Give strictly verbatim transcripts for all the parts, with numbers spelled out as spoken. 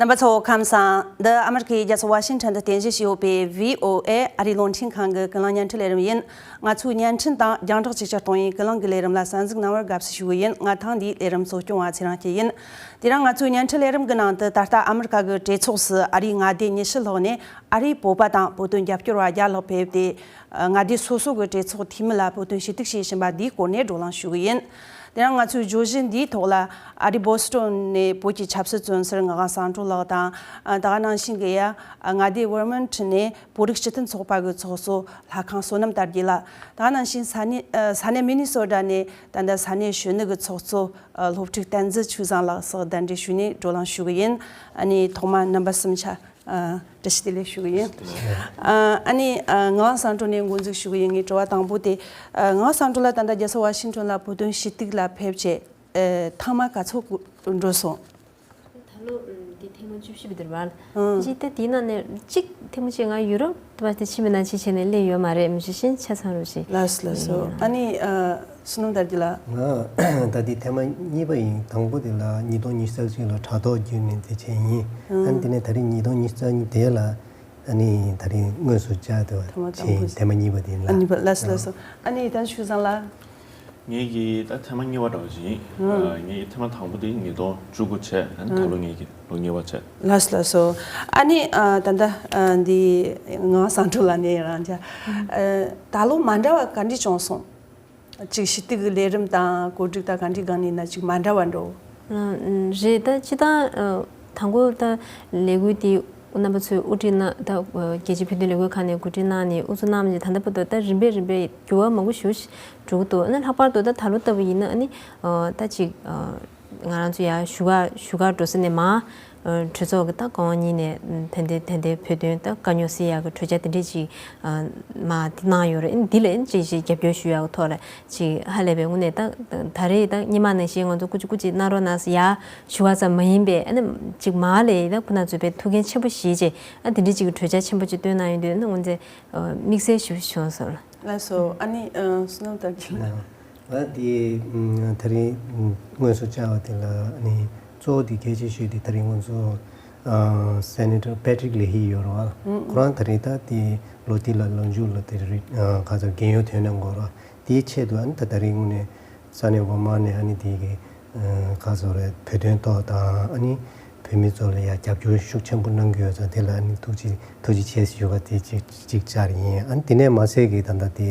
རྣམ་པ་ཚོ་ཁམས་བཟང་། འདི་ཨ་མི་རི་ཀའི་རྒྱལ་ས་ཝ་ཤིང་ཊོན་དུ་རྟེན་གཞི་བྱས་ཡོད་པའི་བྷི་ཨོ་ཨེ་ཨ་རིའི་རླུང་འཕྲིན་ཁང་གི་ཀུན་གླེང་བརྙན་འཕྲིན་ལས་རིམ་ཡིན། ང་ཚོའི་བརྙན་འཕྲིན་དང་རྒྱང་བསྒྲགས་ཅིག་ཅར་གཏོང་ཡུལ་ཀུན་གླེང་གི་ལས་རིམ་ལ་གསན་གཟིགས་གནང་བར་དགའ་བསུ་ཞུ་གི་ཡིན། ང་ཐེངས་འདིའི་ལས་རིམ་གཙོ་སྐྱོང་བ་ཚེ་རིང་སྐྱིད་ཡིན། དེ་རིང་ང་ཚོའི་བརྙན་འཕྲིན་ལས་རིམ་གྱི་ནང་དུ། ད་ལྟ་ཨ་མི་རི་ཀ་གི་གྲོས་ཚོགས་སུ་ཨ་རིའི་མངའ་སྡེ་ཉི་ཤུ་ལྷག་ནས་ཨ་རིའི་བོད་པ་དང་བོད་དོན་རྒྱབ་སྐྱོར་བ་བརྒྱ་ལྷག་ཕེབས་ཏེ། མངའ་སྡེ་སོ་སོ་གི་གྲོས་ཚོགས་འཐུས་མི་ལ་བོད་དོན་ཞུ་གཏུག་བྱེད་བཞིན་པ་འདིའི་སྐོར་ནས་བགྲོ་གླེང་ཞུ་གི་ཡིན། དེ་རིང་ང་ཚོའི་བརྗོད་གཞི་འདིའི་ཐོག་ལ་ཨ་རིའི་བོ་སི་ཊོན་ནས་བོད་ཀྱི་ཆབ་སྲིད་བཙོན་ཟུར་ངག་དབང་བསམ་གྲུབ་ལགས་དང་། ད་ག་ནང་བཞིན་གྱི་ཡ་མངའ་སྡེ་ཝར་མིན་ཊོན་ནས་བོད་རིགས་སྤྱི་མཐུན་ཚོགས་པ་གི་ཚོགས་གཙོ་ལྷ་ཁང་བསོད་ནམས་དར་རྒྱས་ལགས། ད་ག་ནང་བཞིན་ས་གནས་ས་གནས་མི་ནི་སོ་ཊ་ནས་ད་ལྟ་ས་གནས་གཞོན་ནུ་གི་ཚོགས་གཙོ་སློབ་ཕྲུག་བསྟན་འཛིན་ཆོས་བཟང་ལགས་སོགས་གདན་འདྲེན་ཞུས་ནས་བགྲོ་གླེང་ཞུ་གི་ཡིན། ཨ་ནི་ཐོག་མ་རྣམ་པ་གསུམ་ཆ། ཨ། བཀྲ་ཤིས་བདེ་ལེགས་ཞུ་གི་ཡིན། ཨ། ཨ་ནི། ཨ། ངག་དབང་བསམ་གྲུབ་ནས་འགོ་འཛུགས་ཞུ་གི་ཡིན། ངའི་དྲི་བ་དང་པོ་དེ། ཨ། ངག་དབང་བསམ་གྲུབ་ལགས་ད་ལྟ་རྒྱལ་ས་ཝ་ཤིང་ཊོན་ལ་བོད་དོན་ཞུ་གཏུག་ལ་ཕེབས་བྱས། ཨ། ཐེངས་མ་ག་ཚོད་འགྲོ་སོང་། ད་ལོ་འདི་ཐེངས་མ་བཅུ་བཞི་པ་འདིར་བར། ཨང་། ཅི་སྟེ་དེའི་ནང་ནས་གཅིག་ཐེངས་མ་གཅིག་ང་ཡུ་རོབ་ད་དེ་ཕྱིན་པའི་ནང་ཕྱིན་བྱས་ནས་སླེབས་ཡོད་མ་རེད། མི་ཤེས་ཤིན་ཆ་ཚང་རུ་ཞིག་ལགས་སོ་ལགས་སོ། ཨ་ནི། ཨ། བསོད་ནམས་དར་རྒྱས་ལགས། ང་ད་ལྟའི་ཐེངས་མ་གཉིས་པ་ཡིན། དང་པོ་དེ་ལ་ཉིས་སྟོང་ཉི་ཤུ་རྩ་གཅིག་ལ་དྲ་ཐོག་བརྒྱུད་ནས་དེ་བྱས་ཡིན། ཨ་ནི་དེ་ནས་ད་རིང་ཉིས་སྟོང་ཉི་ཤུ་རྩ་གཉིས་དེ་ལ་ཨ་ནི་ད་རིང་དངོས་སུ་བཅར་དེ་བ་ཐེངས་མ་དང་པོ་བྱས་ཡིན། ཐེངས་མ་གཉིས་པ་དེ་ལ། ཨ། གཉིས་པ། ལགས་སོ་ལགས་སོ། ཨ་ནི་ད་ཆོས་བཟང་ལགས། ངེད་ཀྱི་ད་ཐེངས་མ་གཉིས་པ་འདྲ་བོ་ཅིག་ཡིན། ཨ། ངེད་ཀྱི་ཐེངས་མ་དང་པོ་དེ་ཉིས་སྟོང་བཅུ་དགུ་བྱས། ཨ་ནི་ད་ལོ་ངེད་ཀྱི་ལོ་གཉིས་པ་བྱས། ལགས་སོ་ལགས་སོ། ཨ་ནི། ཨ། ད་ལྟ། ཨ། འདི་ངག་དབང་བསམ་གྲུབ་ལགས་ནས་རང་ཅག་ཨ། ད་ལོ་མ་འདྲ་བ་ག་འདྲ་བྱུང་སོང་། ཅིག་ཞུ་གཏུག་གི་ལས་རིམ་དང་གོ་སྒྲིག་དང་ག་འདྲའི་སྒང་ནས་ན་ཅིག་མ་འདྲ་བ་འགྲོ། ཨ། རེད། ད་སྤྱིར་བཏང་། ཨ། དང་པོ་ད་ལས་འགུལ་དེ་རྣམ་པ་ཚོས་དབུ་ཁྲིད་གནང་། ད་རྒྱལ་སྤྱིའི་བོད་དོན་ལས་འགུལ་ཁང་ནས་གོ་སྒྲིག་གནང་ནས་དབུ་འཛུགས་གནང་ནས་ད་ལྟ་བར་དུ་ད་རིམ་པས་རིམ་པས་འགྱུར་བ་མང་པོ་ཞིག་འགྲོ་གི་འདུག་ཨ་ནི་ལྷག་པར་དུ་ད་ད་ལོ་ལྟ་བུ་ཡིན་ན་ཨ་ནི། ཨ། ད་ཅིག་ཨ། ང་རང་ཚོ་ཡར་བཞུགས་སྒར་བཞུགས་སྒར་འགྲོ་ས་ནས་མར། ཨ། གྲོས་ཚོགས་ཀྱི་ད་ཁང་གཉིས་ནས་ད་ལྟའི་ད་ལྟའི་བོད་དོན་ད་དཀའ་རྙོག་སེལ་ཡག་གི་གྲོས་འཆར་དེ་འདྲས་ཅིག་ཨ། མར་དེ་གནང་ཡོད་རེད། འདི་ལ་ཅིག་ཅིག་རྒྱབ་སྐྱོར་ཞུ་ཡག་གི་ཐོག་ལ་ཅིག་ཧ་ལས་པའི་དངོས་གནས་ད་ད་རེས་ད་སྔོན་མ་ནང་བཞིན་ང་ཚོ་སྐུ་མཁྱེན་སྐུ་མཁྱེན་གནང་རོགས་གནང་ཟེར་ཡར་ཞུ་བ་ཙམ་མ་ཡིན་པའི། ཨ་ནི་ཅིག་མར་ལ་ཡི་ད་ཁོང་རྣམ་ཚོས་དཔེ་ཐུགས་འགན་ཆེན་པོ་བཞེས་བྱས། ཨ། དེ་འདྲས་ཅིག་གི་གྲོས་འཆར་ཆེན་པོ་ཅིག་བཏོན་གནང་ཡོད་དུས། ཨ་ནི་དངོས་གནས་དམིགས་བསལ་ཞིག་བྱུང་སོང་། ལགས་སོ། ཨ་ནི། ཨ། བསོད་ནམས་དར་རྒྱས་ལགས། ང་དེ་ད་རིང་དངོས་སུ་བཅར་བ་དེ་ལ་ཨ་ནི་གཙོ་བོ་དེ་གལ་ཆེ་ཤོས་དེ་ད་རིང་ང་ཚོ་ཨ། སེ་ནེ་ཊར་པེ་ཊི་རིག་ལེ་ཧི་ཡོད་རེད་བ། ཁོ་རང་ད་རིང་ད་དེ་ལོ་དེ་ལ་ལོ་མཇུག་ལ་དེ་རིང་ཨ། ག་ཚོད་རྒས་ཡོལ་ཐོན་གནང་དགོས་རེད་བ། དེའི་ཆེད་དུ་ཨ་ནི་ད་ད་རིང་དངོས་གནས་ས་གནས་ཝར་མ་ནས་ཨ་ནི་དེ་གི་ཨ། ག་ཚོད་རེད། བོད་དོན་ཐོག་དང་ཨ་ནི་བོད་མི་ཚོ་ལ་ཡང་རྒྱབ་སྐྱོར་ཤུགས་ཆེན་པོ་གནང་གི་ཡོད་ཙང་དེ་ལ་ཨ་ནི་ཐུགས་རྗེ་ཐུགས་རྗེ་ཆེ་ཞུ་བ་དེ་གཅིག་གཅིག་བཅར་ཡིན། ཨ་ནི་དེ་ནས་མ་ཟད་ཀྱི་ད་ལྟ་དེ་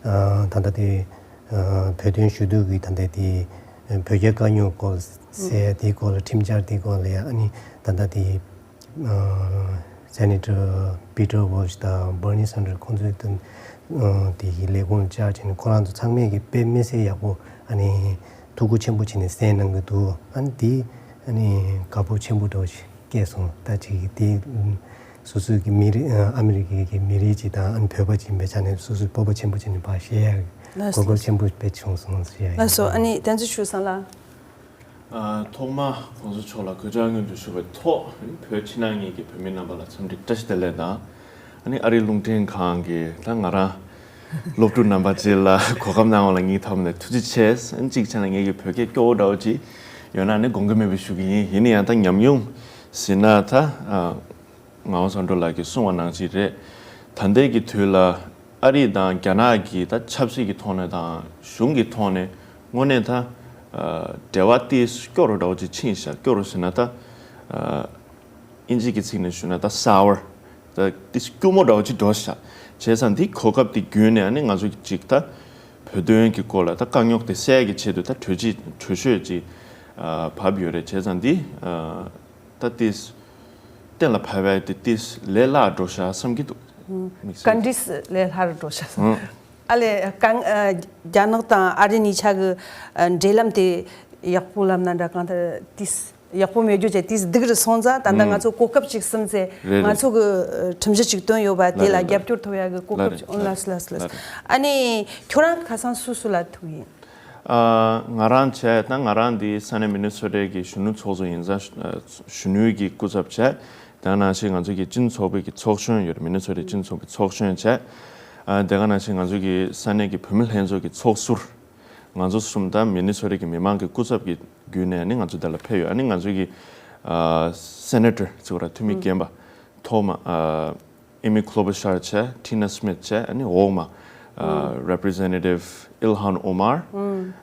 ཨ། ད་ལྟ་དེ་ཨ། བོད་དོན་ཞུ་གཏུག་གི་ད་ལྟ་དེ་བོད་རྒྱའི་དཀའ་རྙོག་སྐོར་ཟེར་དེའི་སྐོར་ལ་ཁྲིམས་འཆར་དེའི་སྐོར་ལ་ཡང་ཨ་ནི་ད་ལྟ་དེ་ཨ། སེ་ནེ་ཊར་པི་ཊར་ཝོལ་ཆི་དང་བར་ནི་སན་ཌར་ཁོང་ཚོའི་དང་ཨ། དེ་གི་ལས་ཁུངས་བཅར་བྱས་ནས་ཁོ་རང་ཚོ་ཚང་མས་ཀྱི་དཔེ་མི་སྲིད་ཡག་པོ་ཨ་ནི་ཐུགས་ཁུར་ཆེན་པོ་བྱས་ནས་གསན་གནང་གི་འདུག་ཨ་ནི་དེ་ཨ་ནི་དགའ་སྤོབས་ཆེན་པོ་འདྲ་བོ་ཞིག་སྐྱེས་སོང་། ད་ཅིག་དེ་སོ་སོའི་གི་མི་རིགས་ཨ། ཨ་མི་རི་ཀའི་གི་མི་རིགས་ཅིག་དང་ཨ་ནི་བོད་པ་ཅིག་ཡིན་པའི་ཆ་ནས་སོ་སོའི་སྤོབས་པ་ཆེན་པོ་བྱས་ནས་ཕར་བཤད་ཡག་གི་ལགས་སོ། གོ་སྐབས་ཆེན་པོ་དཔེ་བྱུང་སོང་ཟེར་ཡག་ཡིན། ལགས་སོ། ཨ་ནི་བསྟན་འཛིན་ཆོས་བཟང་ལགས། ཨ། ཐོག་མར་གོང་ས་མཆོག་ལ་གུས་ཕྱག་སྔོན་དུ་ཞུ་བའི་ཐོག་བོད་ཕྱི་ནང་གཉིས་ཀྱི་བོད་མི་རྣམ་པ་ལ་འཚམས་འདྲི་བཀྲ་ཤིས་བདེ་ལེགས་དང་། ཨ་ནི་ཨ་རིའི་རླུང་འཕྲིན་ཁང་གི་ད་ང་རང་སློབ་ཕྲུག་རྣམ་པ་བཅས་ལ་གོ་སྐབས་གནང་བ་ལ་སྙིང་ཐག་པ་ནས་ཐུགས་རྗེ་ཆེ། ཨ་ནི་གཅིག་བྱས་ན་ངེད་ཀྱི་བོད་སྐད་སྐྱོ་བོ་འདྲ་བོ་ཅིག་ཡོད་ན་ནི་དགོངས་འགལ་མེད་པ་ཞུ་གི་ཡིན། ཡིན་ན་ཡང་ད་ཉམས་མྱོང་ཟེར་ན་ད་ཨ། ངག་དབང་བསམ་གྲུབ་ལགས་ཀྱིས་གསུངས་པ་ནང་བཞིན་རེད། ད་ལྟའི་གི་དུས་ལ་ཨ་རི་དང་རྒྱ་ནག་གི་ད་ཆབ་སྲིད་ཀྱི་ཐོག་ནས་དང་གཞུང་གི་ཐོག་ནས་དངོས་གནས་ད་ཨ། འབྲེལ་བ་ཏིས་སྐྱོ་རུ་འདྲ་བོ་ཅིག་ཕྱིན་ཤག་སྐྱོ་རུ་ཟེར་ན་ད་ཨ། དབྱིན་ཇི་གི་ཚིག་ནས་ཞུ་ན་ད་སའོར། ད་ཏིས་སྐྱུར་མོ་འདྲ་བོ་ཅིག་འགྲོ་ཤག་བྱས་ཙང་འདི་གོ་སྐབས་འདི་བརྒྱུད་ནས་ཨ་ནི་ང་ཚོ་གི་ཅིག་ད་བོད་དོན་གྱི་སྐོར་ལ་ད་དཀའ་རྙོག་དེ་སེལ་གྱི་ཆེད་དུ་ད་གྲོས་ཆོད་གྲོས་ཆོད་ཅིག་ཨ། བབས་ཡོད་རེད། བྱས་ཙང་འདི་ཨ། ད་ཏིས་གཏན་ལ་ཕབ་ཡ་དེ་ཏིས་ལས་སླ་འགྲོ་ཤག་བསམ་གྱི་འདུག་དམིགས་བསལ་ག་འདྲས་སེ་ལས་སླ་རུ་འགྲོ་ཤག་བསམ། ཨ་ལས་གང་ཨ། རྒྱ་ནག་དང་ཨ་རི་གཉིས་ཆ་གི་ཨ། འབྲེལ་ལམ་དེ་ཡག་པོ་ལབ་ན་འདྲ། གང་ལྟར་ཏིས་ཡག་པོ་མེད་རྒྱུ་བྱས་ཏིས་སྡུག་རུ་སོང་ཙང་ད་ལྟ་ང་ཚོ་གོ་སྐབས་ཅིག་བསམ་ཚེ་རེད་ང་རེད། ཚོ་གི་ཨ། ཁྲིམས་གཞི་ཅིག་བཏོན་ཡོད་པ་དེ་ལ་ལ་རེད་ལ་རྒྱབ་སྐྱོར་ཐོབ་ཡ་གི་གོ་ལ་སྐབས་རེད་ཅིག་ཨོ་ལ་ལ་ལ་ལ་ལ་ལ་ལ་རེད། ཨ་ནི་ཁྱོད་རང་ཁ་སང་སུ་སུ་ལ་ཐུག་ཡིན། ཨ། ང་རང་བྱས་ན་ང་རང་འདི་ས་གནས་མི་ནི་སོ་ཊའི་གི་གཞོན་ནུ་ཚོགས་གཙོ་ཡིན་ཙང་། ཨ། གཞོན་ནུའི་གི་སྐུ་ཚབ་བྱས། དེ་ནང་བཞིན་ང་ཚོ་གི་སྤྱི་མཐུན་ཚོགས་པའི་གི་ཚོགས་གཞོན་ཡོད་རེད། མི་ནི་སོ་ཊའི་སྤྱི་མཐུན་ཚོགས་པའི་ཚོགས་གཞོན་བྱས། ཨ། དེ་ག་ནང་བཞིན་ང་ཚོ་གི་ས་གནས་ཀྱི་བུད་མེད་ལྷན་ཚོགས་ཀྱི་ཚོགས་ཟུར། ང་ཚོ་གསུམ་དང་མི་ནི་སོ་ཊའི་གི་མི་མང་གི་སྐུ་ཚབ་ཀྱི་བརྒྱུད་ནས་ནི་ང་ཚོ་འདི་ལ་ཕེབས་ཡོད། ཨ་ནི་ང་ཚོ་གི་ Senator ཟེར་བ་ར་འཐུས་མི་རྒན་པ་ཐོག་མ་Amy Klobuchar བྱས། Tina Smith བྱས། ཨ་ནི་འོག་མ་Representative Ilhan Omar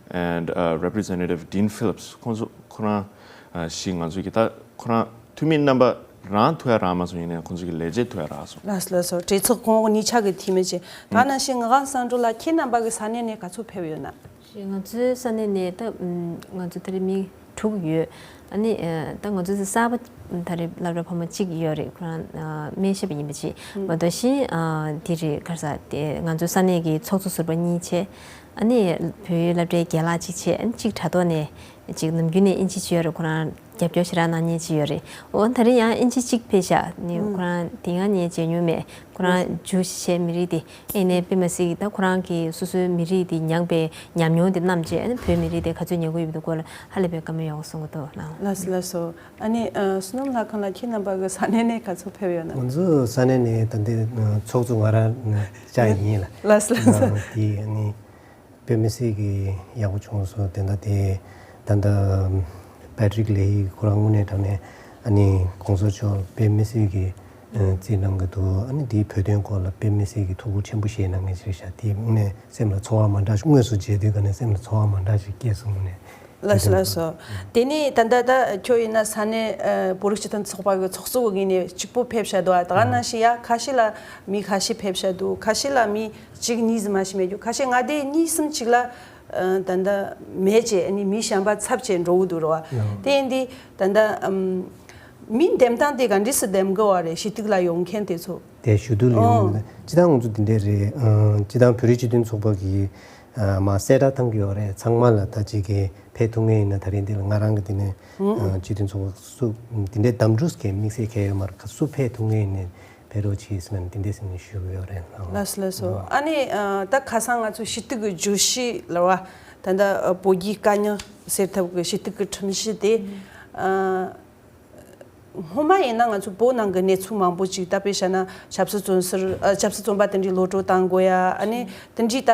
and Representative Dean Phillips ཁོང་ཚོ་ཁོ་རང་བཞི་ང་ཚོ་གི་ད་ཁོ་རང་འཐུས་མི་རྣམ་པ་རང་ཐུག་ཡ་རག་མ་སོང་། ཡིན་ནའི་ཁོང་ཚོ་གི་ལས་བྱེད་ཐུག་ཡ་རག་སོང་། ལགས་སོ་ལགས་སོ། གྲོས་ཚོགས་གོང་འོག་གཉིས་ཆ་གི་འཐུས་མི་བྱས། ད་ནང་བཞིན་ངག་དབང་བསམ་གྲུབ་ལགས་ཁྱེད་རྣམ་པ་གི་ས་གནས་ནས་ག་ཚོད་ཕེབས་ཡོད་ན། ང་ཚོའི་ས་གནས་ནས་ད་ང་ཚོ་དེ་རིང་མི་དྲུག་ཡོད། ཨ་ནི་ད་ང་ཚོ་གསར་པ་ད་རེས་སློབ་གྲྭ་ཕོ་མོ་གཅིག་ཡོད་རེད། ཁོ་རང་སྨན་ཞབས་པ་ཡིན་པ་ཅིག་མ་གཏོགས་གཞན་དེ་རེད། ག་རེ་ཟེར་དེ་ང་ཚོའི་ས་གནས་ཀྱི་ཚོགས་གཙོ་ཟུར་པ་གཉིས་བྱས། ཨ་ནི་བོད་ཡིག་སློབ་གྲྭའི་རྒན་ལགས་གཅིག་བྱས། ཨ་ནི་གཅིག་དྲ་ཐོག་ནས་གཅིག་ནམ་རྒྱུན་ནས་ཨིན་ཇི་བྱེད་ཡོད་རེད། ཁོ་རང་རྒྱབ་སྐྱོར་ཞེ་དྲག་གནང་མཁན་གཅིག་ཡོད་རེད། འོ་ད་རེས་ཡང་ཨིན་ཇི་གཅིག་ཕེབས་ཤག་ནི་ཁོ་རང་དེ་སྔ་ནས་མཇལ་མྱོང་མེད། ཁོ་རང་ཇུས་བྱས་མི་རིགས་དེ་ཨེ་ནས་དཔེ་མ་སྲིད་ཀྱི་ད་ཁོ་རང་གི་སོ་སོའི་མི་རིགས་དེ་མྱངས་པའི་ཉམས་མྱོང་དེ་བསྣམས་བྱས། ཨ་ནི་བོད་མི་རིགས་དེ་ག་ཚོད་ཉར་གི་ཡོད་པའི་སྐོར་ལ་ཧ་ལས་པའི་བཀའ་མོལ་ཡག་པོ་གསུང་གི་འདུག་ལགས། ལགས་སོ་ལགས་སོ། ཨ་ནི་བསོད་ནམས་ལྷ་ཁང་ལགས་ཁྱེད་རྣམ་པ་གི་ས་གནས་ནས་ག་ཚོད་ཕེབས་ཡོད་ན། ང་ཚོ་ས་གནས་ནས་ད་ལྟའི་ཚོགས་གཙོ་ང་རང་བཅས་ཡིན་ལ། ལགས་སོ་ལགས་སོ། དེ་ཨ་ནི་དཔེ་མི་སྲིད་ཀྱི་ཡག་པོ་བྱུང་སོང་། དེ་འདྲ་དེ་ད་ལྟ་པེ་ཏྲིག་ལེ་ཧི་ཁོ་རང་དངོས་གནས་དྲང་གནས་ཨ་ནི་གོང་ས་མཆོག་དཔེ་མི་སྲིད་ཀྱི་རྩིས་གནང་གི་འདུག་ཨ་ནི་དེའི་བོད་དོན་སྐོར་ལ་དཔེ་མི་སྲིད་ཀྱི་ཐུགས་ཁུར་ཆེན་པོ་བཞེས་གནང་མཁན་ཞིག་རེད་ཤག་དེ་དངོས་གནས་སེམས་ལ་ཚོར་བ་མ་འདྲ་ཞིག་དངོས་སུ་མཇལ་དུས་ག་ནས་སེམས་ལ་ཚོར་བ་མ་འདྲ་ཞིག་སྐྱེས་སོང་ནས། ལགས་སོ་ལགས་སོ། དེ་ནས་ད་ལྟ་ད་ཁྱོད་ཡིན་ན་ས་གནས་བོད་རིགས་སྤྱི་མཐུན་ཚོགས་པ་གི་ཚོགས་གཙོ་གི་ངོས་ནས་གཅིག་པོ་ཕེབས་བཞག་འདུག་ད་ག་ནང་བཞིན་ཡ་ཁ་ཤས་ལ་མི་ཁ་ཤས་ཕེབས་བཞག་འདུག་ཁ་ཤས་ལ་མི་གཅིག་གཉིས་ཙམ་མ་ཞིག་མེད་རྒྱུ། ཁ་ཤས་མངའ་སྡེ་གཉིས་གསུམ་ཅིག་ལ་ད་ལྟ་མེད་ཅེས་ཨ་ནི་མི་གཞན་པ་ཚབ་བྱས་འགྲོ་གི་འདུག་རེད་བ། དེ་ཡིན་དུས་ད་ལྟ་མི་འདེམས་སྟངས་དེ་ག་འདྲས་སེ་འདེམས་དགོས་བ་རེད། ཞུ་གཏུག་ལ་ཡོང་མཁན་དེ་ཚོ། དེ་ཞུ་གཏུག་ལ་ཡོང་། སྤྱི་བཏང་ང་ཚོ་འདི་འདྲས་རེད། སྤྱི་བཏང་བོད་རིགས་སྤྱི་མཐུན་ཚོགས་པ་གི་མ་གསལ་བསྒྲགས་བཏང་གི་ཡོད་རེད། ཚང་མ་ལ་ད་ཅིག་གི་ཕེབས་ཐུབ་མཁན་ཡིན་ན། ད་རིང་འདི་ལ་ང་རང་གི་འདི་ནས་སྤྱི་མཐུན་ཚོགས་པ་སུ་འདི་འདྲས་གདམ་འཕྲུག་གི་དམིགས་བསལ་གང་ཡོད་མ་རེད། སུ་ཕེབས་ཐུབ་མཁན་ཡིན་ན་ཕེབས་རོགས་གྱིས་ཟེར་ནས་འདི་འདྲས་ཟེར་ནས་ཞུ་གི་ཡོད་རེད། ལགས་སོ་ལགས་སོ། ཨ་ནི་ད་ཁ་སང་ང་ཚོ་ཞུ་གཏུག་གི་བརྗོད་གཞི་ལ་བ་ད་ལྟ་བོད་རྒྱའི་དཀའ་རྙོག་སེལ་ཐབས་ཀྱི་ཞུ་གཏུག་གི་ཁྲིམས་གཞི་དེ། སྔོན་མ་ཡིན་ན་ང་ཚོ་བོད་ནང་གི་གནས་ཚུལ་མང་པོ་ཅིག་ད་དཔེ་བཞག་ན་ཆབ་སྲིད་བཙོན་ཟུར་ཨ་ཆབ་སྲིད་བཙོན་པ་དེ་འདྲའི་གློད་གྲོལ་གཏང་དགོས་ཡ། ཨ་ནི་དེ་འདྲའི་ད་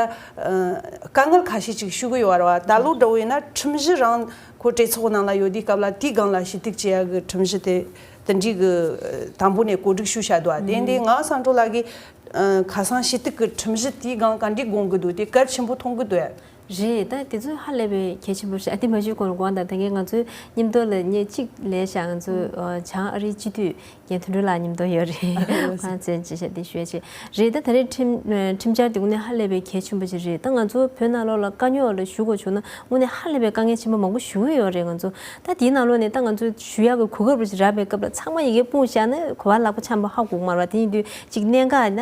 དཀའ་ངལ་ཁ་ཤས་ཅིག་ཞུ་གི་ཡོད་རེད་བ། ད་ལོ་འདྲ་བོ་ཡིན་ན་ཁྲིམས་གཞི་རང་ཁོ་གྲོས་ཚོགས་ནང་ལ་ཡོད་དུས་སྐབས་ལ་དེའི་སྒང་ལ་ཞུ་གཏུག་བྱེད་ཡ་གི་ཁྲིམས་གཞི་དེ་དེ་འདྲའི་གི་དང་པོ་ནས་གོ་སྒྲིག་ཞུ་བྱ་འདུག་བ། དེ་འདི་ངག་བཟང་གྲོ་ལགས་ཀྱིས་ཁ་སང་ཞུ་གཏུག་གི་ཁྲིམས་གཞི་དེའི་སྒང་ག་འདྲའི་དགོངས་ཀྱི་འདུག་དེ་གལ་ཆེན་པོ་མཐོང་གི་འདུག་ཡ། རེད། ད་དེ་ཚོ་ཧ་ལས་པའི་གལ་ཆེན་པོ་རེད། ཨ་དེ་མ་ཞུས་གོང་ལ་དགོངས་དག་ད་གིན་ང་ཚོའི་མཉམ་དུ་ལ་ཉེ་གཅིག་ལས་ཤག་ང་ཚོ་བྱང་ཨ་རིའི་སྤྱི་འཐུས་རྒན་དོན་གྲུབ་ལགས་མཉམ་དུ་ཡོད་རེད། ཁོང་བཙན་བྱེད་ཤག་དེ་ཞུ་ཡ་ཆེ་རེད། ད་ད་རེས་ཁྲིམས་ཁྲིམས་འཆར་དེ་དངོས་གནས་ཧ་ལས་པའི་གལ་ཆེན་པོ་ཅིག་རེད། ད་ང་ཚོ་བོད་ནང་ལོགས་ལ་དཀའ་རྙོག་ལ་ཞུ་དགོས་བྱུང་ན་དངོས་གནས་ཧ་ལས་པའི་དཀའ་ངལ་ཆེན་པོ་མང་པོ་ཞུ་གི་ཡོད་རེད། ང་ཚོ་ད་དེའི་ནང་ལོགས་ནས་ད་ང་ཚོ་ཞུ་ཡག་གི་གོ་སྐབས་རེ་ཞིག་རག་པའི་སྐབས་ལ་ཚང་མ་ཡི་གེ་སྤུངས་བཞག་ན་གོ་བ་ལག་པ་འཆང་པ་ཧ་གོ་གི་མ་རེད་བ། དེ་ཡིན་དུས་ཅིག་གནད་འགག་ན་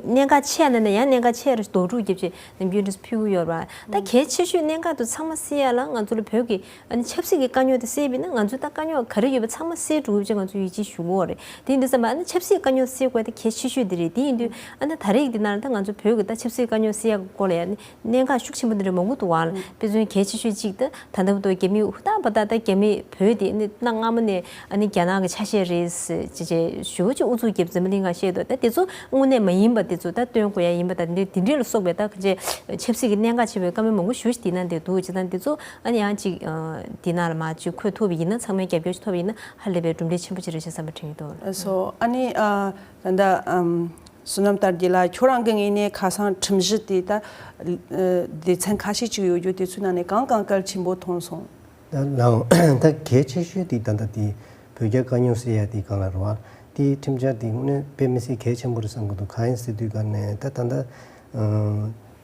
གནད་འགག་ཆེ་ན་ན་ཡང་གནད་འགག་ཆེ་རུ་རྡོག་ཕྲུག་རྒྱབ་ཅིག་ནམ་རྒྱུན་དུ་ཕུལ་གྱི་ཡོད་རེད་བ། ད་གལ་ཆེ་ཤོས་གནད་འགག་དེ་ཚང་མ་སེལ་ཡ་ལ་ང་ཚོ་ལ་བོད་ཀྱི་ཨ་ནི་ཆབ་སྲིད་ཀྱི་དཀའ་རྙོག་དེ་སེལ་བ་ཡིན་ན་ང་ཚོ་ད་དཀའ་རྙོག་ག་རེ་ཡོད་པ་ཚང་མ་སེལ་འགྲོ་གི་ཡོད་ཅེས་ང་ཚོ་ཡིད་ཆེས་ཞུ་གི་ཡོད་རེད། དེ་ཡིན་དུས་ཙམ་པ་ཨ་ནི་ཆབ་སྲིད་དཀའ་རྙོག་སེལ་དགོས་དེ་གལ་ཆེ་ཤོས་དེ་རེད། དེ་ཡིན་དུས་ཨ་ནི་ད་རེས་ཀྱི་འདི་ནང་ལ་ད་ང་ཚོ་བོད་ཀྱི་ད་ཆབ་སྲིད་དཀའ་རྙོག་སེལ་ཡ་གི་སྐོར་ལ་ཡ་ཨ་ནི་གནད་འགག་ཤུགས་ཆེན་པོ་འདི་འདྲ་མང་པོ་འདུག་བ། དཔེ་མཚོན་གལ་ཆེ་ཤོས་གཅིག་ད་ད་ལྟ་བར་དུ་རྒྱ་མི་ཧུར་ཐག་པ་ད་ད་རྒྱ་མི་བོད་དེ་ཨ་ནི་གནའ་སྔ་མོ་ནས་ཨ་ནི་རྒྱ་ནག་གི་ཆ་ཤས་རེད་ཅེས་ཅེས་ཞུ་ཅེས་ཨུ་ཚུགས་རྒྱབ་འཛམ་བུ་གླིང་ལ་བཤད་འདུག་ད་དེ་ཚོ་དངོས་གནས་མ་ཡིན་པ་དེ་ཚོ་ད་སྟོན་དགོས་ཡ་ཡིན་པ་ད་འདི་འདི་འདྲས་ལ་སོགས་པའི་ད་ག་ཅེ་ཆབ་སྲིད་ཀྱི་གནད་འགག་ཆེ་བའི་བཀའ་མོལ་མང་པོ་ཞུ་ཞིག་དེ་ན་དེ་འདུག་ཅེས་ད་འདི་ཚོ་ཨ་ནི་ཡང་ཅིག་དེ་ན་ལ་མ་ཅིག་འཁོད་ཐུབ་པ་ཡིན་ན་ཚང་མའི་རྒྱབ་སྐྱོར་ཞིག་ཐོབ་པ་ཡིན་ན་ཧ་ལས་པའི་གྲུབ་འབྲས་ཆེན་པོ་ཅིག་རེད་ཅེས་བསམ་པ་དྲན་གྱི་འདུག་སོ་ཨ་ནི་ད་ལྟ། བསོད་ནམས་དར་རྒྱས་ལགས་ཁྱོད་རང་གི་ངོས་ནས་ཁ་སང་ཁྲིམས་གཞི་དེ་ད་སྡེ་ཚན་ཁ་ཤས་ཅིག་ཡོད་རྒྱུ་དེ་ཚོའི་ནང་ནས་གང་གང་གལ་ཆེན་པོ་མཐོང་སོང་། ད་ལའང་ད་གལ་ཆེ་ཤོས་དེ་ད་ལྟ་དེ་བོད་རྒྱ་དཀའ་རྙོག་སེལ་ཡ་དེ་གང་ལ་རེད་བ། དེའི་ཁྲིམས་འཆར་དེ་དངོས་གནས་དཔེ་མི་སྲིད་གལ་ཆེན་པོ་རེད་བསམ་གྱི་འདུག་གང་ཡིན་ཟེར་དུས་ག་ནས་ད་ད་ལྟ་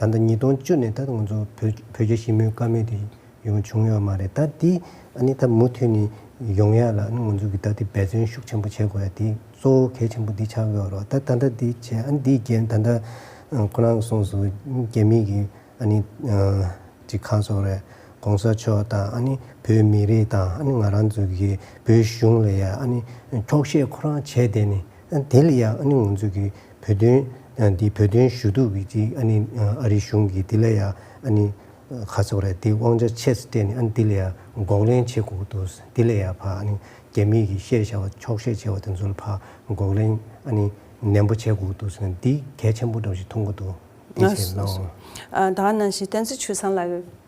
ད་ལྟ་ཉིས་སྟོང་བཅུ་ནས་ད་ང་ཚོ་བོད་བོད་རྒྱ་ཞི་མོལ་བཀའ་མོལ་དེ་ཡོང་བྱུང་ཡོད་མ་རེད། ད་འདི་ཨ་ནི་ད་མུ་མཐུད་ནས་ཡོང་ཡ་ལ་ཨ་ནི་ང་ཚོ་གི་ད་འདི་འབད་བརྩོན་ཤུགས་ཆེན་པོ་བྱེད་དགོས་ཡ་དེ་གཙོ་བོ་གལ་ཆེན་པོ་འདི་ཆགས་ཡོད་རེད། ད་ད་ལྟ་འདི་བྱས་ཨ་ནི་འདི་རྒྱན་ད་ལྟ་ཁོ་རང་གསུངས་སོང་། རྒྱ་མི་གི་ཨ་ནི་ཅིག་གང་སོགས་རེད། གོང་ས་མཆོག་དང་ཨ་ནི་བོད་མི་རིགས་དང་ཨ་ནི་ང་རང་ཚོ་གི་བོད་གཞུང་ལ་ཡ་ཨ་ནི་འཁྱོག་བཤད་ཁོ་རང་བྱས་བསྡད་ནས་ཨ་ནི་དེ་ལ་ཡ་ཨ་ནི་ང་ཚོ་གི་བོད་དོན་འདི་བོད་དོན་ཞུ་གཏུག་གི་ཅིག་ཨ་ནི་ཨ་རི་གཞུང་གི་དེ་ལ་ཡ་ཨ་ནི། ཁ་ཚོགས་རེད། དེ་དབང་ཆ་ཆེ་སེ་སྤྲད་ནས་ཨ་ནི་དེ་ལ་ཡ་འགོག་ལན་བྱེད་དགོས་ཀྱི་འདུག་དེ་ལ་ཡ་ཕ་ཨ་ནི་རྒྱ་མི་གི་བཤད་བྱ་བ་འཁྱོག་བཤད་བྱས་པ་དེ་ཚོ་ལ་ཕ་འགོག་ལན་ཨ་ནི་ནན་པོ་བྱེད་དགོས་ཀྱི་འདུག་ཟེར་ན་འདི་གལ་ཆེན་པོ་འདྲ་བོ་ཞིག་མཐོང་གི་འདུག་འདི་ལགས་བྱས་སོ་གནང་སོ། ཨ་ད་ག་ནང་བཞིན་བསྟན་འཛིན་ཆོས་བཟང་ལགས་ཀྱིས་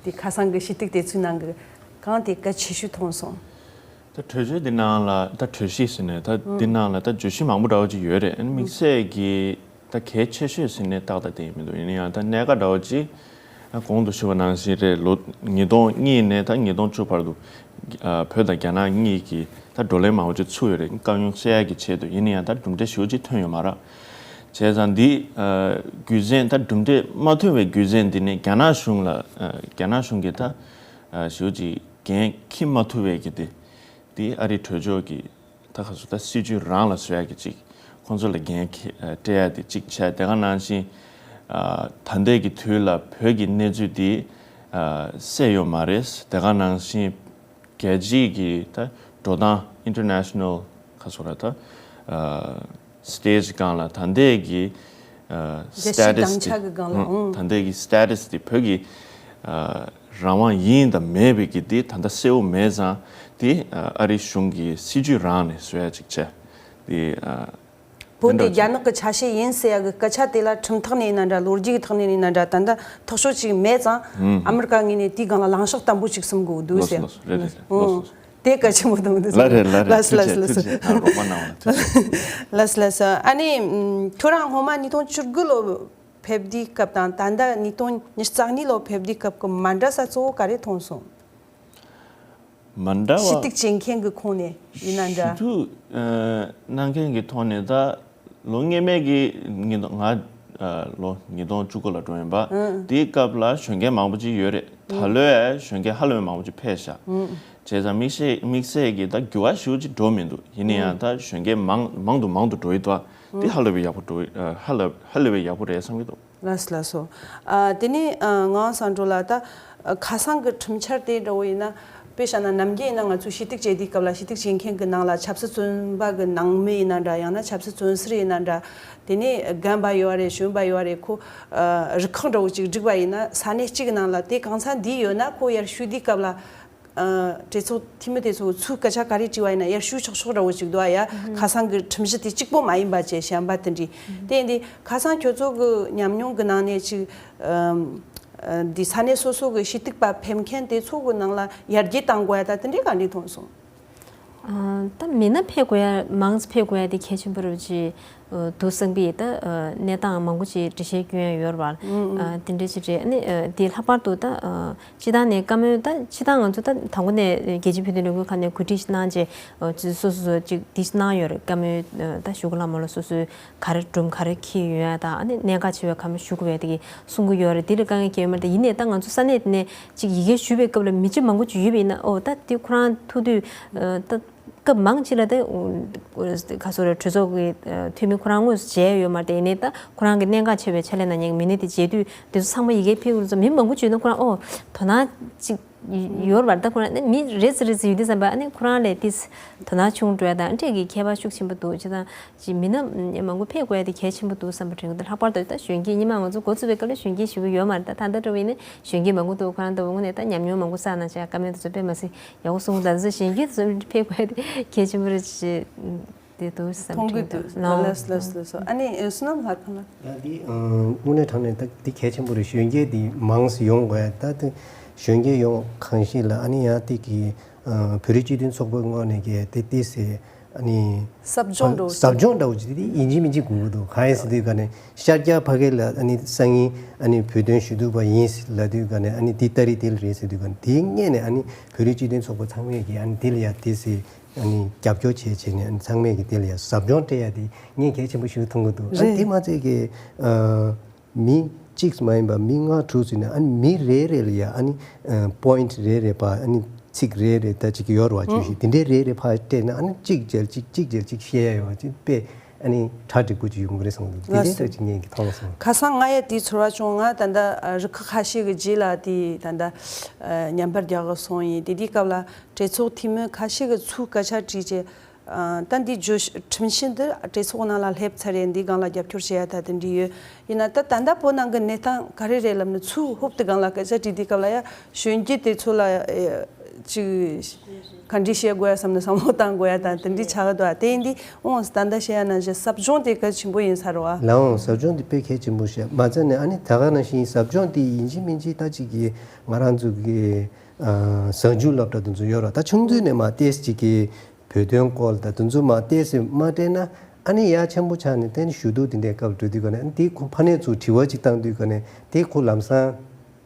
དེ་ཁ་སང་གི་ཞུ་གཏུག་དེ་ཚོའི་ནང་གི་གང་དེ་གལ་ཆེ་ཤོས་མཐོང་སོང་། ད་གྲོས་ཆོད་འདི་ནང་ལ་ད་གྲོས་གཞི་ཟེར་ནས་ད་འདི་ནང་ལ་ད་བརྗོད་གཞི་མང་པོ་འདྲ་བོ་ཅིག་ཡོད་རེད། ཨ་ནི་དམིགས་བསལ་གྱི་ད་གལ་ཆེ་ཤོས་ཟེར་ནས་ཏག་ཏག་དེ་ཡིན་མི་འདུག་ཡིན་ན་ཡང་ད་གནད་འགག་འདྲ་བོ་ཅིག་ཨ་གོང་དུ་ཞུས་པ་ནང་བཞིན་རེད། ལོ་ཉིས་སྟོང་གཉིས་ནས་ད་ཉིས་སྟོང་བཅུ་བར་དུ་ཨ་བོད་དང་རྒྱ་ནག་གཉིས་ཀྱིས་ད་བགྲོ་གླེང་མང་པོ་ཅིག་ཚུགས་ཡོད་རེད། དཀའ་རྙོག་སེལ་ཡག་གི་ཆེད་དུ། ཡིན་ན་ཡང་ད་གྲུབ་འབྲས་ཞེ་པོ་ཅིག་ཐོན་ཡོད་མ་རེད། བྱས་ཙང་འདི་ཨ་རྒྱུ་མཚན་ད་གྲུབ་འབྲས་མ་ཐོན་པའི་རྒྱུ་མཚན་འདི་ནི་རྒྱ་ནག་གཞུང་ལ་ཨ་རྒྱ་ནག་གཞུང་གིས་ད་ཨ་ཞེ་པོ་ཅིག་འགན་འཁྱེར་མ་ཐུབ་པའི་གི་དེ། དེ་ཨ་རིའི་གྲོས་ཚོགས་ཀྱི་ད་ག་ཚོད་ད་སྲིད་ཇུས་རང་ལ་བཟོ་ཡག་གི་ཅིག་ཁོང་ཚོ་ལ་འགན་འཁྱེར་སྤྲད་ཡག་དེ་གཅིག་བྱས། དེ་ག་ནང་བཞིན་ཨ་ད་ལྟའི་གི་དུས་ལ་བོད་ཀྱི་གནས་ཚུལ་དེ་ཨ་གསལ་ཡོད་མ་རེད། དེ་ག་ནང་བཞིན་རྒྱལ་སྤྱིའི་གི་ད་འགྲོ་སྟངས་international ག་ཚོད་ར་ད་ཨ་stage སྒང་ལ་ད་ལྟའི་གི་ཨ་རྒྱལ་སྤྱིའི་status དང་དེ་ཆ་གི་སྒང་ལ་ཨང་། ད་ལྟའི་གི་status དེ་བོད་ཀྱི་ཨ་རང་དབང་ཡིན་དང་མེད་པའི་གི་དེ་ད་ལྟ་གསལ་བོ་མེད་ཙང་། དེ་ཨ་ཨ་རི་གཞུང་གི་སྲིད་ཇུས་རང་ནས་བཟོ་ཡ་ཅིག་བྱས། དེ་ཨ་བོད་དེ་དེ་འདྲ་རྒྱ་ནག་གི་ཆ་ཤས་ཡིན་ཟེར་ཡ་གི་སྐད་ཆ་དེ་ལ་ཁྲིམས་ཐོག་ནས་ཡིན་ན་འདྲ། ལོ་རྒྱུས་ཀྱི་ཐོག་ནས་ཡིན་ན་འདྲ། ད་ལྟ་ཐག་ཆོད་ཅིག་མེད་ཙང་། ཨ་མི་རི་ཀ་ངོས་ནས་དེའི་སྒང་ལ་ལངས་ཕྱོགས་བརྟན་པོ་ཅིག་བཟུང་དགོས་འདུག་ཟེར། ལགས་སོ་ལགས་སོ། རེད་རེད་རེད། ལགས་སོ་ལགས་སོ། དེ་གལ་ཆེན་པོ་འདུག་འདུག་ལ་རེད་ལ་རེད། ལགས་སོ་ལགས་སོ་ལགས་སོ། ཐུགས་རྗེ་ཆེ། ཨ་རོགས་པ་གནང་བ་ལ་ཐུགས་རྗེ་ཆེ། ལགས་སོ་ལགས་སོ། ཨ་ནི་ཁྱོད་རང་སྔོན་མ་ཉིས་སྟོང་བཅུ་དགུ་ལོ་ཕེབས་དུས་སྐབས་དང་ད་ལྟ་ཉིས་སྟོང་ཉི་ཤུ་རྩ་གཉིས་ལོ་ཕེབས་དུས་སྐབས་ཀྱི་མ་འདྲ་ས་གཙོ་བོ་ག་རེ་མཐོང་སོང་། མ་འདྲ་བ། ཞུ་གཏུག་བྱེད་མཁན་གྱི་ཁོངས་ནས་ཡིན་ན་འདྲ། ཞུ་གཏུག་ཨ་གནང་མཁན་གྱི་ཐོག་ནས་ད་ལོ་སྔོན་མའི་གི་ཉིས་སྟོང་ང་ཨ་ལོ་ཉིས་སྟོང་བཅུ་དགུ་ལ་འགྲོ་ཡིན་པ། ཨང་། དེའི་སྐབས་ལ་གཞོན་སྐྱེས་མང་པོ་ཅིག་ཡོད་རེད། ད་ལོའི་གཞོན་སྐྱེས་ཧ་ལས་པའི་མང་པོ་ཅིག་ཕེབས་ཤག་ཨང་། བྱས་ཙང་དམིགས་བསལ་དམིགས་བསལ་གྱི་ད་འགྱུར་བ་ཞེ་པོ་ཅིག་འགྲོ་མི་འདུག་ཡིན་ན་ཡང་ད་གཞོན་སྐྱེས་མང་མང་དུ་མང་དུ་འགྲོ་ཡི་འདུག་དེ་ཧ་ལས་པའི་ཡག་པོ་འགྲོ་ཡི་ཨ་ཧ་ལས་ཧ་ལས་པའི་ཡག་པོ་རེད་བསམ་གྱི་འདུག་ལགས་སོ་ལགས་སོ། ཨ་དེ་ནས་ཨ་ངག་དབང་སངས་སྒྲོལ་ལགས། ད་ཨ་ཁ་སང་གི་ཁྲིམས་འཆར་དེ་འདྲ་བོ་ཡིན་ན། དཔེ་བཞག་ན་ནམ་རྒྱུན་ཡིན་ན་ང་ཚོ་ཞུ་གཏུག་བྱེད་དུས་སྐབས་ལ་ཞུ་གཏུག་བྱེད་མཁན་གྱི་ནང་ལ་ཆབ་སྲིད་བཙོན་པ་གི་ནང་མི་ཡིན་ན་འདྲ། ཡང་ན་ཆབ་སྲིད་བཙོན་ཟུར་ཡིན་ན་འདྲ། དེ་ནས་རྒན་པ་ཡོད་རེད། གཞོན་པ་ཡོད་རེད། ཁོ་ཨ་རུ་ཁག་འདྲ་བོ་ཅིག་བསྒྲིགས་པ་ཡིན་ན་ས་གནས་གཅིག་གི་ནང་ལ་དེ་གང་ཚང་འདི་ཡོད་ན། ཁོ་ཡར་ཞུ་དུས་སྐབས་ལ་ཨ་གྲོས་ཚོགས་འཐུས་མི་དེ་ཚོ་ཚུར་སྐད་ཆ་ག་རེ་དྲིས་པ་ཡིན་ན་ཡར་ཞུ་ཆོག་ཆོག་འདྲ་བོ་ཅིག་འདུག་ཨ། ཡ་ཁ་སང་གི་ཁྲིམས་གཞི་དེ་གཅིག་པོ་མ་ཡིན་པ་བྱས་གཞན་པ་དེ་འདྲ། དེ་ཡིན་དུས་ཁ་སང་ཁྱོད་ཚོ་གི་ཉམས་མྱོང་གི་ནང་ནས་ཅིག་ཨམ། ཨ་འདི་ས་གནས་སོ་སོ་གི་ཞུ་གཏུག་པ་ཕེབས་མཁན་དེ་ཚོ་གི་ནང་ལ་ཡར་རྒྱས་གཏང་དགོས་ཡ་ད་དེ་འདྲའི་ག་འདྲ་མཐོང་སོང་། ཨ་ད་མི་སྣ་ཕེབས་དགོས་ཡ་མང་ཙམ་ཕེབས་དགོས་ཡ་དེ་གལ་ཆེན་པོ་རེད་ཅེས་འདུག་བསམ་གི་ཡོད། ད་ཨ་གནས་སྟངས་མང་པོ་ཅིག་འགྲེལ་བཤད་སྐྱོན་ཡ་ཡོད་རེད་པ། ཨ་དེ་འདྲ་ཅིག་རེད། ཨ་ནི་ཨ་དེ་ལྷག་པར་དུ་ད་ཨ་སྤྱི་བཏང་ནས་བཀའ་མོལ། ད་སྤྱི་བཏང་ང་ཚོ་ད་དང་པོ་ནས་རྒྱལ་སྤྱིའི་བོད་དོན་ལས་འགུལ་ཁང་ནས་གོ་སྒྲིག་གནང་རྗེས་ཨ་སོ་སོ་སོ་ཅིག་འདི་གནང་ཡོད་རེད། བཀའ་མོལ། ཨ་ད་ཞུ་གི་ལ་མོ་ལ་སོ་སོའི་ག་རེ་སྒྲུང་ག་རེ་འཁྱེར་ཡོད་ཡ་དང་། ཨ་ནི་གནད་འགག་ཆེ་བའི་ག་མོ་ཞུ་དགོས་པའི་དེ་གི་གསུང་གི་ཡོད་རེད། དེ་ལ་དཀའ་ངལ་སྐྱེ་ཡོད་མ་རེད། ད་ཡིན་ནའི་ད་ང་ཚོ་ས་གནས་དེ་ནས་ཅིག་ཡི་གེ་ཞུ་བའི་སྐབས་ལ་མི་ཅིག་མང་པོ་ཅིག་ཡོད་པ་ཡིན་ན། ཨོ་ད་དེ་ཁོ་རང་ཐུག་དུས་ཨ་ད་སྐབས་མང་ཆེ་ལ་ད་ཨོ་ག་སོ་རེད། གྲོས་ཚོགས་ཀྱི་ཨ་འཐུས་མི་ཁོ་རང་དངོས་སུ་མཇལ་ཡོད་མ་རེད། དེ་ཡིན་ནའི་ད་ཁོ་རང་གི་གནད་འགག་ཆེ་བའི་ཕྱག་ལས་གནང་མཁན་གྱི་མི་སྣ་དེ་མཇལ་དུས་དེ་ཚོ་ཚང་མ་ཡི་གེ་ཕུལ་དགོས་ཙང་མི་མང་པོ་ཅིག་ཡོད་ན་ཁོ་རང་ཨོ་དོ་སྣང་ཅིག་ཡོད་རེད་པ། ད་ཁོ་རང་ནི་མི་རེ་ཟུང་རེ་ཟུང་ཡོད་དུས་ཙམ་པ་ཨ་ནི་ཁོ་རང་ལས་ཏིས་དོ་སྣང་ཆུང་འགྲོ་ཡ་དང་འདྲ་གི་ཁྱད་པར་ཤུགས་ཆེན་པོ་འདུག་བྱས་ཙང་ཅིག་མི་སྣ་མང་པོ་ཕེབས་དགོས་ཡ་དེ་གལ་ཆེན་པོ་འདུག་བསམ་པ་དྲན་གྱི་འདུག་ལྷག་པར་དུ་ད་གཞོན་སྐྱེས་སྔོན་མ་ང་ཚོ་འགོ་བཙུགས་པའི་སྐབས་ལ་གཞོན་སྐྱེས་ཞུ་གི་ཡོད་མ་རེད། ད་ད་ལྟ་འདྲ་བོ་ཡིན་ན་གཞོན་སྐྱེས་མང་པོ་འདུག་ཁོ་རང་ལྟ་བུ་དངོས་གནས་ད་ཉམས་མྱོང་མང་པོ་བསགས་གནང་བྱས་བཀའ་མོལ་དེ་ཚོ་དཔེ་མ་སྲིད་ཡག་པོ་གསུངས། ད་ཚོ་གཞོན་སྐྱེས་དེ་ཚོ་ཕེབས་དགོས་ཡ་དེ་གལ་ཆེན་པོ་རེད་ཅེས། དེ་འདུག་བསམ། མཐོང་གི་འདུག་ལགས་ལགས་ལགས་ལགས་སོ། ཨ་ནི་བསོད་ནམས་ལྷ་ཁང་ལ། ཡ་འདི་དངོས་གནས་དྲང་གནས་ད་འདི་གལ་ཆེན་པོ་རེད། གཞོན་སྐྱེས་འདི་མང་ཙམ་ཡོང་དགོས་ཡ། ད་དེ་གཞོན་སྐྱེས་ཡོང་གང་ཞིག་ལ་ཨ་ནི་ཡང་དེ་གི་བོད་རིགས་སྤྱི་མཐུན་ཚོགས་པའི་ངོས་ནས་གི་དེ་དེ་སེ་ཨ་ནི་ཟབ་སྦྱོང་འགྲོ་ཟབ་སྦྱོང་འདྲ་བོ་ཅིག་དེ་ཡིན་གཅིག་མིན་གཅིག་དགོས་ཀྱི་འདུག་གང་ཡིན་ཟེར་དུས་ག་ནས་ཤར་རྒྱག་ཕ་གི་ལ་ཨ་ནི་སང་ཉིན་ཨ་ནི་བོད་དོན་ཞུ་གཏུག་པ་ཡིན་ལབ་དུས་ག་ནས་ཨ་ནི་འདི་ཏ་རིག་དེ་ལ་རེད་ཟེར་དུས་ག་ནས་དེ་སྔོན་ནས་ཨ་ནི་བོད་རིགས་སྤྱི་མཐུན་ཚོགས་པ་ཚང་མས་གི་ཨ་ནི་དེ་ལ་ཡ་དེ་སེ། ཨ་ནི་རྒྱབ་སྐྱོར་བྱས་བྱས་ནས་ཨ་ནི་ཚང་མས་ཀྱི་དེ་ལ་ཡང་ཟབ་སྦྱོང་སྤྲད་ཡ་དེ་ངས་གལ་ཆེན་པོ་ཞིག་མཐོང་གི་འདུག་ཨ་ནི་རེད། དེ་མ་ཚད་ཀྱི་ཨ་མི་གཅིག་མ་ཡིན་པ་མི་ལྔ་དྲུག་ཙམ་ནས་ཨ་ནི་མི་རེ་རེ་ལ་ཡ་ཨ་ནི་ཨ་པོ་ཡིན་ཊི་རེ་རེ་ཕར་ཨ་ནི་ཚིག་རེ་རེ་ད་ཅིག་ཡོད་རེད་བ། བརྗོད་གཞི་དེ་འདྲའི་རེ་རེ་ཕར་སྤྲད་ན་ཨ་ནི་གཅིག་རྗེས་གཅིག་གཅིག་རྗེས་གཅིག་བཤད་ཡ་ཡོད་པ་ཅིག་དཔེ་ཨ་ནི་གྲ་འགྲིག་པོ་ཅིག་ཡོང་གི་རེད་བསམ་གི་འདུག་དེ་འདྲའི་ལགས་སོ། ཐག་ཅིག་ངས་ཀྱི་མཐོང་སོང་། ཁ་སང་ང་ཡ་དེའི་ཚོར་བ་བྱུང་། ང་ད་ལྟ་ཨ་རུ་ཁག་ཁ་ཤས་ཀྱི་རྗེས་ལ་དེ་ད་ལྟ་ཨ་མཉམ་པར་རྒྱག་གི་སོང་ཡིན། དེ་དུས་སྐབས་ལ། གྲོས་ཚོགས་འཐུས་མི་ཁ་ཤས་ཀྱིས་ཚུར་སྐད་ཆ་དྲིས་བྱས། ཨ་ད་འདི་བརྗོད་ཁྲིམས་གཞི་འདི་གྲོས་ཚོགས་ནང་ལ་སླེབས་ཚར་རེད། འདིའི་སྒང་ལ་རྒྱབ་སྐྱོར་བྱེད་ཡ་ད་དེ་འདྲ་ཡོད། ཡིན་ན་ད་ད་ལྟ་བོད་ནང་གི་གནས་སྟངས་ག་རེ་རེད་ལབ་ན། ཚུར་ཧོབ་ཏེ་སྒང་ལ་སྐད་ཆ་དྲིས་དུས་སྐབས་ལ་ཡ་གཞོན་སྐྱེས་དེ་ཚོ་ལ་ཨེ་ཅིག་ག་འདྲ་བཤད་དགོས་ཡ་བསམ་ནས་བསམ་བློ་བཏང་དགོས་ཡ་ད་དེ་འདྲ་ཆགས་ཀྱི་འདུག་ཨ་དེ་ཡིན་དུས་འོང་ད་ལྟ་བཤད་ཡ་ནང་བཞིན་ཟབ་སྦྱོང་དེ་གལ་ཆེན་པོ་ཡིན་ས་རེད་བ། ལའང་ཟབ་སྦྱོང་དེ་དཔེ་གལ་ཆེན་པོ་ཞིག་མ་ཚད་ནས་ཨ་ནི་ད་ག་ནང་བཞིན་ཟབ་སྦྱོང་དེ་ཡིན་གཅིག་མིན་གཅིག་ད་ཅིག་གི་ང་རང་ཚོ་གི་ཨ་གཟའ་མཇུག་སློབ་གྲྭ་དེ་ཚོ་ཡོད་ར། ད་ཆུང་དུས་ནས་མར་ཏོག་ཙམ་ཅིག་གི་བོད་དོན་སྐོར་ལ་ད་དེ་ཚོ་མར་ཏོག་ཙམ་མ་སྤྲད་ན། ཨ་ནི་ཡ་ཆེན་པོ་ཆགས་ནས་དེ་ནི་ཞུ་གཏུག་དེ་འདྲའི་སྐབས་འགྲོ་དུས་ག་ནས་དེ་ཁོ་ཕ་ནས་ཚུར་དྲི་བ་ཅིག་བཏང་དུས་ག་ནས་དེ་ཁོ་ལམ་སང་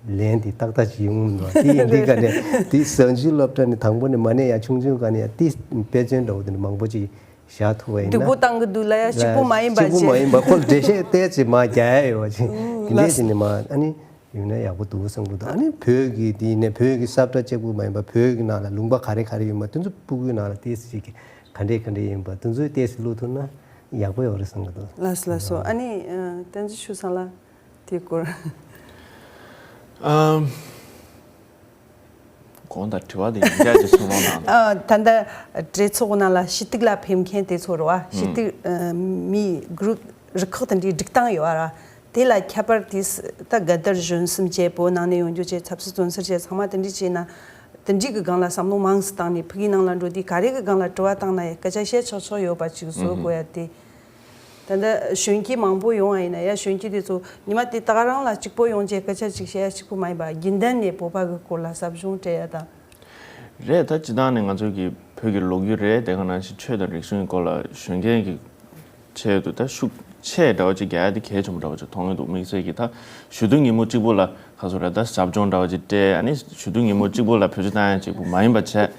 ལན་དེ་ཏག་ཏག་ཅིག་ཡོང་མི་འདུག་དེ་ཡིན་དུས་ག་ནས་དེ་གཟའ་མཇུག་སློབ་གྲྭ་ནས་དང་པོ་ནས་མ་ནས་ཡ་ཆུང་ཆུང་ག་ནས་ཡ་དེ་དཔེ་མཚོན་འདྲ་བོ་དེ་འདྲ་མང་པོ་ཅིག་བཞག་ཐུབ་པ་ཡིན་ན། སྡུག་པོ་བཏང་གི་འདུག་ལ་ཡ་གཅིག་པོ་མ་ཡིན་པ་གཅིག་པོ་མ་ཡིན་པ་ཁོ་ལ་འགྲེལ་བཤད་ཏོག་ཙམ་མར་རྒྱག་ཡ་ཡོད་པ་ཅིག་དེ་འདྲས་ཅིག་ནས་མར་ཨ་ནི་ཡོང་ན་ཡག་པོ་འདུག་བསམ་གི་འདུག་ཨ་ནི་བོད་ཀྱི་དེ་ནས་བོད་ཀྱི་ས་བཀྲ་གཅིག་པུ་མ་ཡིན་པ་བོད་ཀྱི་ནང་ལ་ལུང་པ་ག་རེ་ག་རེ་ཡོད་པ་དེ་ཚོ་སྤུ་གུའི་ནང་ལ་ཏོག་ཙམ་ཅིག་གི་ག་འདྲས་ག་འདྲས་ཡིན་པ་དེ་ཚོ་ཏོག་ཙམ་བླུག་ཐུབ་ན་ཡག་པོ་ཡོད་རེད་བསམ་གི་འདུག་ལགས་སོ་ལགས་སོ། ཨ་ནི་ཨ་བསྟན་འཛིན་ཆོས་བཟང་ལགས་དེའི་སྐོར། ཨམ། དགོངས་དག་དྲི་བ་དེ་ཡིན་རྒྱ་ཅིག་གསུང་རོགས་གནང་། ཨ་ད་ལྟ་གྲོས་ཚོགས་ནང་ལ་ཞུ་གཏུག་ལ་ཕེབས་མཁན་དེ་ཚོ་རེད་བ། ཞུ་གཏུག་ཨ་མིའི་གུ་རུབ་རུ་ཁག་དེ་འདྲའི་སྒྲིག་སྟངས་ཡོད་ར། དེ་ལ་ཁྱད་པར་དེ་ད་དགའ་དར་གཞོན་གསུམ་བཅས་བོད་ནང་ནས་ཡོང་རྒྱུ་བཅས་ཆབ་སྲིད་བཙོན་ཟུར་བཅས་ཚང་མ་དེ་འདྲའི་བྱས་ན། དེ་འདྲའི་གི་སྒང་ལ་བསམ་བློ་མང་ཙམ་བཏང་ནས་ཕ་གིའི་ནང་ལ་འགྲོ་དུས་ག་རེ་གི་སྒང་ལ་དྲི་བ་བཏང་ན་ཡང་སྐད་ཆ་བཤད་ཆོག་ཆོག་ཡོད་པ་ཅིག་བཟོ་དགོས་ཡ་དེ། ད་ལྟ་གཞོན་སྐྱེས་མང་པོ་ཡོང་བ་ཡིན་ན་ཡ་གཞོན་སྐྱེས་དེ་ཚོ་ཉི་མ་དེ་དག་རང་ལ་གཅིག་པོ་ཡོང་རྗེས་སྐད་ཆ་གཅིག་བཤད་ཡ་གཅིག་པོ་མ་ཡིན་པ་རྒྱུན་ལྡན་ནས་བོད་པ་གི་སྐོར་ལ་ཟབ་སྦྱོང་སྤྲད་ཡ་དང་། རེད། ད་སྤྱིར་བཏང་ནས་ང་ཚོ་གི་བོད་ཀྱི་ལོ་རྒྱུས་རེད། དེ་ག་ནང་བཞིན་ཆོས་དང་རིག་གཞུང་གི་སྐོར་ལ་གཞོན་སྐྱེས་ཀྱི་ཆེད་དུ་ད་ཤུགས་ཆེ་འདྲ་བ་ཅིག་རྒྱག་ཡ་དེ་གལ་ཆེན་པོ་འདྲ་བ་ཅིག་མཐོང་གི་འདུག་དམིགས་བསལ་གྱི་ད་ཞུ་གཏུག་ཉིན་མོ་གཅིག་པོ་ལ་ག་ཚོད་རེད། ད་ཟབ་སྦྱོང་འདྲ་བ་ཅིག་སྤྲད། ཨ་ནི་ཞུ་གཏུག་ཉིན་མོ་གཅིག་པོ་ལ་བེད་སྤྱོད་བཏང་ཡ་གཅིག་པུ་མ་ཡིན་པ་བྱས།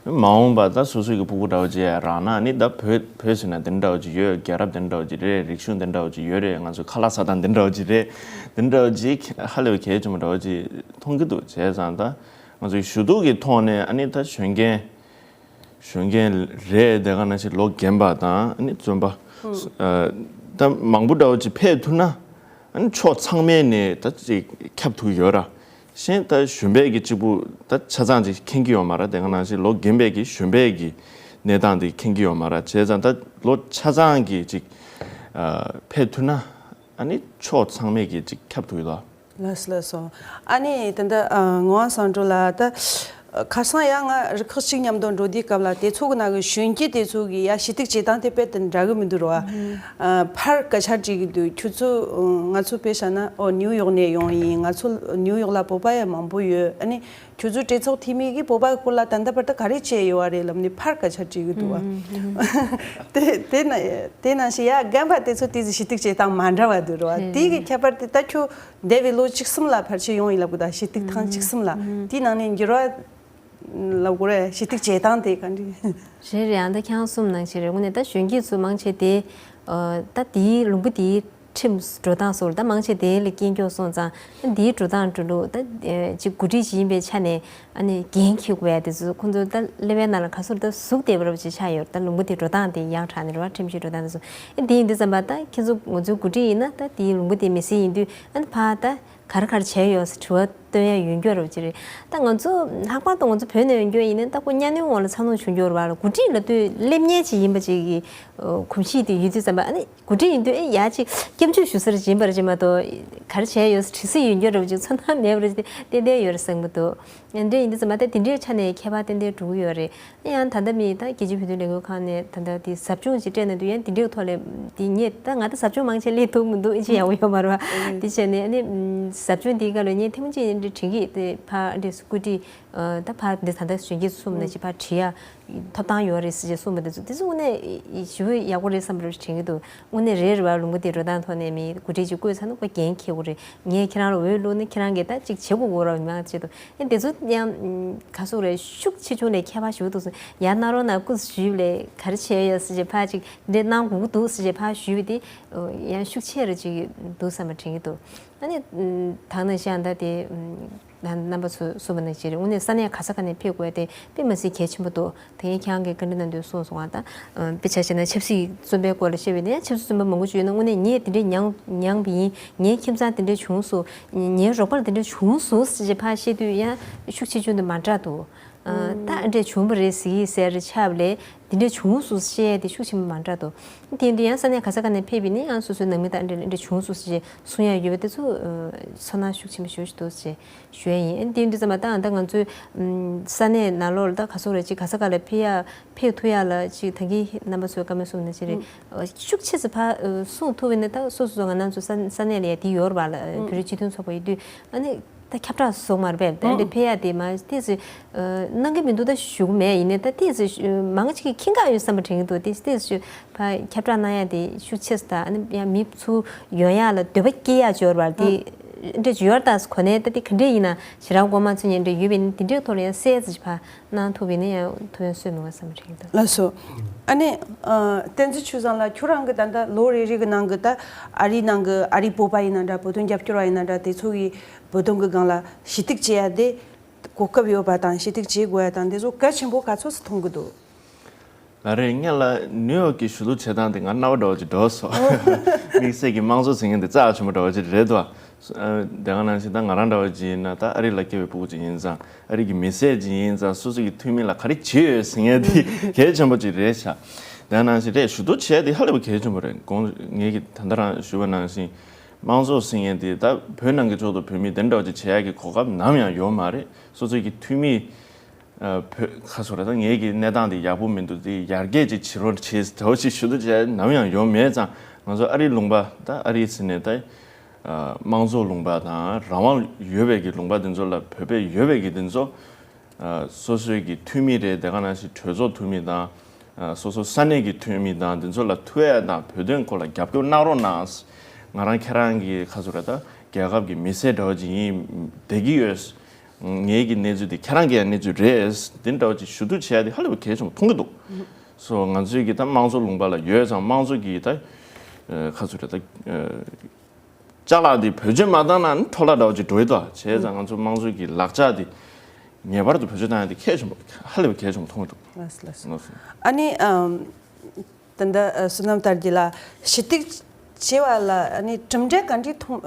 མ་འོངས་པ་ད་སོ་སོའི་གི་སྤུ་གུ་འདྲ་བོ་ཅིག་རག་ན་ནི་ད་བོད་བོད་ཟེར་ན་འདི་འདྲ་བོ་ཅིག་ཡོད། རྒྱལ་རབས་འདི་འདྲ་བོ་ཅིག་རེད། རིག་གཞུང་འདི་འདྲ་བོ་ཅིག་ཡོད་རེད། ང་ཚོ་ཁ་ལག་ཟ་སྟངས་འདི་འདྲ་བོ་ཅིག་རེད། འདི་འདྲ་བོ་ཅིག་ཧ་ལས་པའི་གལ་ཆེན་པོ་འདྲ་བོ་ཅིག་མཐོང་གི་འདུག་བྱས་ཙང་ད་ང་ཚོའི་ཞུ་གཏུག་གི་ཐོག་ནས་ཨ་ནི་ད་གཞོན་སྐྱེས་གཞོན་སྐྱེས་རེད། དེ་ག་ནང་བཞིན་ལོ་རྒན་པ་དང་ཨ་ནི་བཙོན་པ་ཨ་ད་མང་པོ་འདྲ་བོ་ཅིག་ཕེབས་ཐུབ་ན། ཨ་ནི་ཕྱོགས་ཚང་མས་ནས་ད་ཅིག་ཁྱབ་ཐུབ་ཡོད་ར། གཞན་ད་གཞོན་པའི་གི་གཅིག་པུ་ད་ཆ་ཚང་ཅིག་མཁྱེན་གྱི་ཡོད་མ་ར། དེ་ག་ནང་བཞིན་ལོ་རྒན་པའི་གི་གཞོན་པའི་གི་གནས་སྟངས་དེ་མཁྱེན་གྱི་ཡོད་མ་ར། བྱས་ཙང་ད་ལོ་ཆ་ཚང་གི་ཅིག་ཨ་ཕེབས་ཐུབ་ན་ཨ་ནི་ཕྱོགས་ཚང་མས་གི་ཅིག་ཁྱབ་ཐུབ་ཡོད་ལ། ལགས་སོ་ལགས་སོ། ཨ་ནི་ད་ལྟ་ཨ་ངག་དབང་བསམ་གྲུབ་ལགས་ད། ཁ་སང་ཡང་ང་རུ་ཁག་གཅིག་མཉམ་དུ་འགྲོ་དུས་སྐབས་ལ་དེ་ཚོ་གི་ནང་གི་གཞོན་སྐྱེས་དེ་ཚོ་གི་ཡ་ཞུ་གཏུག་བྱེད་སྟངས་དེ་དཔེ་དེ་འདྲ་གི་མི་འདུག་རོ། ཨ་ཕར་སྐད་ཆ་དྲིས་གི་འདུག་ཁྱོད་ཚོ་ང་ཚོ་དཔེ་བཞག་ན་ཨོ་ནིའུ་ཡོག་ནས་ཡོང་ཡིན། ང་ཚོ་ནིའུ་ཡོག་ལ་བོད་པ་ཡང་མང་པོ་ཡོད། ཨ་ནི་ཁྱོད་ཚོ་གྲོས་ཚོགས་འཐུས་མི་གི་བོད་པ་གི་སྐོར་ལ་ད་ལྟ་བར་དུ་ག་རེ་བྱས་ཡོད་བ་རེད་ལབ་ནས་ཕར་སྐད་ཆ་དྲིས་གི་འདུག་བ། དེ་དེ་ན་དེ་ནང་བཞིན་ཡ་རྒན་པ་དེ་ཚོ་དེ་ཚོ་ཞུ་གཏུག་བྱེད་སྟངས་མ་འདྲ་བ་འདུག་རོ། དེ་གི་ཁྱད་པར་དེ་ད་ཁྱོད། འདས་པའི་ལོ་བཅུ་གསུམ་ལ་ཕལ་ཆེར་ཡོང་ཡིན་ལབ་དགོས་ད། ཞུ་གཏུག་ཐེངས་བཅུ་གསུམ་ལ། དེའི་ནང་ནས་འགྱུར་བ་ལབ་དགོས་རེད། ཞུ་གཏུག་བྱེད་སྟངས་དེ་ག་འདྲ། རེད་རེད། ཨ་ད་ཁྱེད་རང་གསུམ་ནང་བཞིན་རེད། དངོས་གནས་ད་གཞོན་སྐྱེས་ཚོ་མང་ཆེ་དེ་ད་དེའི་ལུང་པ་དེའི་ཁྲིམས་འགྲོ་སྟངས་སོགས་ད་མང་ཆེ་དེ་ལ་སྐྱོན་སྐྱོན་སོང་ཙང་། ཨ་དེའི་འགྲོ་སྟངས་འགྲོ་ལུགས་ད་ཅིག་འགོ་ཁྲིད་ཅིག་ཡིན་པའི་ཆ་ནས་ཨ་ནི་འགན་འཁྱེར་དགོས་ཡ་དེ་ཚོ་ཁོང་ཚོ་ད་ཀླད་པའི་ནང་ལ་ག་ཚོད་ད་ཟུག་བསྡད་པ་རབ་ཅིག་ཆགས་ཡོད། ད་ལུང་པ་དེ་འགྲོ་སྟངས་དེ་ཡག་དྲགས་ནས་རེད་བ། ཁྲིམས་གཞི་འགྲོ་སྟངས་དེ་ཚོ། ཨ་དེ་ཡིན་དུས་ཙམ་པ་ད་ཁྱེད་ཚོ་ང་ཚོའི་འགོ་ཁྲིད་ཡིན་ན་ད་དེའི་ལུང་པ་དེ་མི་སྲིད་ཡིན་དུས། ཨ་ནི་ཕ་ད་ག་རེ་ག་རེ་བྱས་ཡོད་ཟེར་དྲི་བ་བཏོན་ཡ་ཡོད་རྒྱུ་རེད་བ་ཅི་རེད། ད་ང་ཚོ་ལྷག་པར་དུ་ང་ཚོ་བོད་ནས་ཡོང་རྒྱུ་ཡིན་ན་ད་ཁོ་གཉའ་གནོན་འོག་ལ་འཚར་ལོངས་བྱུང་རྒྱུ་རེད་བ་ལ། འགོ་ཁྲིད་ལབ་དུས་སླེབས་མཁན་ཅིག་ཡིན་པ་ཅིག་གི་གོམས་གཤིས་དེ་ཡོད་དུས་ཙམ་པ། ཨ་ནི་འགོ་ཁྲིད་ཡིན་དུས་ཨེ་ཡ་ཅིག་སྐྱབས་འཇུག་ཞུ་སར་ཡིན་པར་བྱེད་མ་གཏོགས་ག་རེ་བྱས་ཡོད་ཟེར་དྲི་སྲིད་ཡོད་རྒྱུ་རེད་བ་ཅིག་ཚོར་སྣང་མེད་པ་རེད། ཏན་ཏན་ཡོད་རེད་བསམ་གི་འདུག་འདྲ་ཡིན་དུས་ཙམ་པ་ད་དེ་འདྲའི་ཆ་ནས་ཁྱད་པར་ཏན་ཏན་འགྲོ་གི་ཡོད་རེད། ཡང་ད་ལྟ་མི་ད་རྒྱལ་སྤྱིའི་བོད་དོན་ལས་འགུལ་ཁང་ནས་ད་ལྟ་དེ་ཟབ་སྦྱོང་ཅིག་སྤྲད་གནང་དུས་ཡང་དེ་འདྲའི་ཐོག་ལ་དེ་ངས་ད་ང་ད་ཟབ་སྦྱོང་མང་ཆེ་སླེབས་ཐུབ་མི་འདུག་ཨིན་ཇི་ཡག་པོ་ཡོད་མ་རེད་བ། དེ་བྱས་ནས་ཨ་ནི་ཟབ་སྦྱོང་དེའི་སྐབས་ལ་ངས་ཐེངས་མ་གཅིག་ཡིན་འདྲི་དྲན་གི་དེ་ཕ་འདྲི་སྐུ་དྲི་ད་ཕ་འདི་ད་ལྟ་གཞོན་སྐྱེས་གསུམ་ནས་ཅིག་ཕ་བྲིས་ཡ་ཐོབ་ཐང་ཡོད་རེད་ཟེར་ཅིག་གསུངས་པ་དེ་ཚོ་དེ་ཚོ་དངོས་གནས་ཞེ་པོ་ཡག་པོ་རེད་བསམ་པ་རེད་དྲན་གི་འདུག་དངོས་གནས་རེད་རེད་བ། ལུང་པ་དེ་འགྲོ་སྟངས་ཐོག་ནས་མི་འགོ་ཁྲིད་ཅིག་བསྐོས་ཚར་ན་ཁོ་འགན་འཁྱེར་དགོས་རེད། ངས་ཁྱེད་རང་ལ་འོས་བླུགས་ན་ཁྱེད་རང་གིས་ད་ཅིག་བྱེད་དགོས་དགོས་ར་མི་མང་ཆེད་དུ། ཨེ་དེ་ཚོ་ཡང་ག་སོག་རེད། ཤུགས་ཆེ་ཆུང་ལས་ཁྱད་པར་ཞུ་འདུག་སོང་ཡ། གནང་རོགས་གནང་སྐུ་ཞུས་ལས་ག་རེ་བྱས་ཡོད་ཟེར་ཅིག་ཕ་ཅིག་འདྲེ་གནང་དགོས་ཀྱི་འདུག་ཟེར་ཅིག་ཕ་ཞུས་པ་དེ་ཡང་ཤུགས་ཆེ་རུ་ཅིག་འདུག་བསམ་པ་དྲན་གྱི་འདུག་ཨ་ནི་ད་ནང་བཞིན་ད་དེ་རྣམ་པ་ཚོ་གསུངས་པ་ནང་བཞིན་རེད། དངོས་གནས་ས་གནས་ག་ས་ག་ནས་ཕེབས་དགོས་དེ་དཔེ་མི་སྲིད་གལ་ཆེན་པོ་འདུག་དེ་ཡང་ཁྱེད་རང་གིས་བཀའ་འདྲི་གནང་དུས་གསུངས་སོང་བ་ད། དཔེ་ཆ་བཞག་ན་ཆབ་སྲིད་བཙོན་པའི་སྐོར་ལ་བཤད་པ་ཡིན་ན་ཡང་ཆབ་སྲིད་བཙོན་པ་མང་པོ་ཅིག་ཡོད་ན་དངོས་གནས་ངས་དེ་འདྲས་མྱངས་མྱངས་པ་ཡིན། ངའི་ཁྱིམ་ཚང་དེ་འདྲས་བྱུང་སོང་། ངའི་རོགས་པ་ལ་དེ་འདྲས་བྱུང་སོང་ཟེར་བྱས་ཕར་བཤད་དུས་ཡང་ཤུགས་ཆེ་ཆུང་དེ་མ་འདྲ་འདུག་ཨ་ད་ཨ་འདྲས་བྱུང་བ་རེད་ཟེར་གྱི་ཟེར་ཆགས་པ་ལས་དེ་འདྲས་བྱུང་སོང་ཟེར་བཤད་ཡ་དེ་ཤུགས་ཆེན་པོ་མ་འདྲ་འདུག་དེ་འདྲས་ཡང་ས་གནས་ག་ས་ག་ནས་ཕེབས་པ་ཡིན་ན་ཡང་སོ་སོའི་ནང་མི་དང་ཨ་འདྲས་ཨ་འདྲས་བྱུང་སོང་ཟེར་བྱས་གསུང་ཡ་ཡོད་པ་དེ་ཚོ་ཚོར་སྣང་ཤུགས་ཆེན་པོ་ཞེ་པོ་ཞིག་འདུག་ཟེར། ཞུ་ཡ་ཡིན། ཨ་ནི་དེ་ཡིན་དུས་ཙམ་པ་ད་ད་ང་ཚོའི་ས་གནས་ནང་ལོགས་ལ་ད་ག་སོག་རེད་ཅིག་ག་ས་ག་ལ་ཕེབས་ཡ་ཕེབས་ཐུབ་ཡ་ལ་ཅིག་ད་གིན་རྣམ་པ་ཚོས་བཀའ་མོལ་གསུངས་ནང་བཞིན་རེད། ཤུགས་ཆེ་ཙམ་ཕར་གསུང་ཐུབ་པ་ཡིན་ན་ད་སོ་སོ་སོ་ང་རང་ཚོ་ས་ས་གནས་ལ་ཡ་དེ་ཡོད་རེད་པ་ལ། བོད་རིགས་སྤྱི་མཐུན་ཚོགས་པ་ཡིན་དུས་ཨ་ནི་ ད་ཁྱབ་བསྒྲགས་སོང་མ་རེད་པས། ད་འདི་ཕེབས་ཡ་དེ་མ་ཏིས་སུ་གནང་གི་མི་འདུག་ད་ཞུ་གི་མེད། ཡིན་ནའི་ད་ཏིས་སུ་མང་ཆེ་གི་ཁྱིང་ག་ཡོད་བསམ་པ་དྲན་གི་འདུག་ཏིས་ཏིས་སུ་ཕ་ཁྱབ་བསྒྲགས་གནང་ཡ་དེ་ཤུགས་ཆེ་སུ་ད་ཨ་ནི་ཡང་མི་ཚུར་ཡོང་ཡ་ལ་འདོད་པ་སྐྱེ་ཡ་འབྱོར་བར་དེ་འདྲ་ཡོད་ད་སུ་གོ་ནས། ད་དེ་ག་འདྲས་ཡིན་ན་ཞེ་དྲག་མགོ་མ་ཚོས་ཉན་འདྲ་ཡོད་པས་ནི་དེ་འདྲའི་ཐོག་ལ་ཡང་གསལ་ཙི་ཕ་གནང་ཐུབ་པས་ནི་ཡང་ཐུབ་ཡང་སོས་མི་འོས་བསམ་པ་དྲན་གི་འདུག་ལགས་སོ། ཨ་ནི་ཨ་བསྟན་འཛིན་ཆོས་བཟང་ལགས། ཁྱོད་རང་གི་ད་ལྟ་ལོ་རེ་རེ་གི་ནང་གི་ད་ཨ་རིའི་ནང་གི་ཨ་རིའི་བོད་པ་ཡིན་ན་འདྲ། བོད་དོན་རྒྱབ་སྐྱོར་བ་ཡིན་ན་འདྲ། དེ་ཚོ་གི་བོད་དོན་གི་སྒང་ལ་ཞུ་གཏུག་བྱེད་ཡ་དེ་གོ་སྐབས་ཡོད་པ་དང་ཞུ་གཏུག་བྱེད་དགོས་ཡ་དང་དེ་ཚོ་གལ་ཆེན་པོ་ག་ཚོད་སུ་མཐོང་གི་འདུག་ལ་རེ་སྔོན་ལ་ནིའུ་ཡོག་གི་ཞུ་གཏུག་བྱེད་སྟངས་དེ་ང་རྣ་བ་འདྲ་བོ་ཅིག་འགྲོ་སོང་། དམིགས་བསལ་གྱི་དམངས་གཙོ་ཟེར་མཁན་དེ་རྩ་ཆེན་པོ་འདྲ་བོ་ཅིག་རེད་དོ། དེ་ག་ནང་བཞིན་ད་ང་རང་འདྲ་བོ་ཅིག་ཡིན་ན་ད་ཨ་རི་ལ་སྐྱེས་པའི་ཕྲུ་གུ་ཅིག་ཡིན་ཙང་། ཨ་རི་གི་མི་སེར་ཅིག་ཡིན་ཙང་། སོ་སོ་གི་འཐུས་མི་ལ་ག་རེ་བྱེད་ཡོད་ཟེར་མཁན་དེ་གལ་ཆེན་པོ་ཅིག་རེད་ཤག་དེ་ག་ནང་བཞིན་རེད། ཞུ་གཏུག་བྱས་དེ་ཧ་ལས་པ་གལ་ཆེན་པོ་རེད། དགོངས་ངེད་ཀྱིས་ད་ལྟ་རང་ཞུས་པ་ནང་བཞིན་དམངས་གཙོ་ཟེར་མཁན་དེ་ད་བོད་ནང་གི་ཕྱོགས་དང་བོད་མི་དེ་འདྲ་བོ་ཅིག་བྱེད་ཡག་གི་གོ་སྐབས་ནམ་ཡང་ཡོད་མ་རེད། སོ་སོ་གི་འཐུས་མི་ཨ་བོད་ཁ་སོ་ར་ད་ངེད་ཀྱི་གནས་སྟངས་འདི་ཡག་པོ་མི་འདུག་དེ་ཡར་རྒྱས་ཅིག་བྱེད་རོགས་བྱེད་ཟེར་བ་ཞིག་ཞུ་གཏུག་བྱས་ནམ་ཡང་ཡོང་མེད་ཙང་། ང་ཚོ་ཨ་རིའི་ལུང་པ་ད་ཨ་རིའི་ཟེར་ནས་ད་ཨ་དམངས་གཙོ་ལུང་པ་དང་རང་དབང་ཡོད་པའི་གི་ལུང་པ་འདི་ཚོ་ལ་བོད་པའི་ཡོད་པའི་གི་འདི་ཚོ་ཨ་སོ་སོའི་གི་འཐུས་མི་རེད། དེ་ག་ནང་བཞིན་གྲོས་ཚོགས་འཐུས་མི་དང་ཨ་སོ་སོ་ས་གནས་ཀྱི་འཐུས་མི་དང་འདི་ཚོ་ལ་ཐུག་ཡ་དང་བོད་དོན་སྐོར་ལ་རྒྱབ་སྐྱོར་གནང་རོགས་གནང་། ང་རང་ཁྱེད་རང་གི་ཁ་སོ་ར་ད་རྒྱལ་ཁབ་ཀྱི་མི་སེར་འདྲ་བོ་ཅིག་ཡིན། བསྡད་ཀྱི་ཡོད། ངེད་ཀྱི་གནས་ཚུལ་དེ་ཁྱེད་རང་གི་ཡང་གནས་ཚུལ་རེད། དེ་འདྲ་བ་ཅིག་ཞུ་གཏུག་བྱས་ཏེ་ཧ་ལས་པ་གལ་ཆེན་པོ་མཐོང་གི་འདུག་སོ་ང་ཚོའི་གི་ད་དམངས་གཙོ་ལུང་པ་ལ་ཡོད་ཙང་། དམངས་གཙོ་གི་ད་ཁ་ཚུར་རེད་ད། ཅ་ལག་དེ་བེད་སྤྱོད་མ་བཏང་ན་ནི་འཕྲོ་བརླག་འདྲ་བ་ཅིག་འགྲོ་ཡི་འདུག་བྱས་ཙང་ང་ཚོ་དམངས་གཙོ་གི་ལག་ཆ་དེ་ངེས་པར་དུ་བེད་སྤྱོད་བཏང་ཡ་དེ་གལ་ཆེན་པོ་ཧ་ལས་པ་གལ་ཆེན་པོ་མཐོང་གི་འདུག་ལགས་སོ། ཨ་ནི་ཨམ། ད་ལྟ་ཨ་བསོད་ནམས་དར་རྒྱས་ལགས། ཞུ་གཏུག་བྱས་པ་ལ་ཨ་ནི་གྲུབ་འབྲས་ག་འདྲ་ཐོན་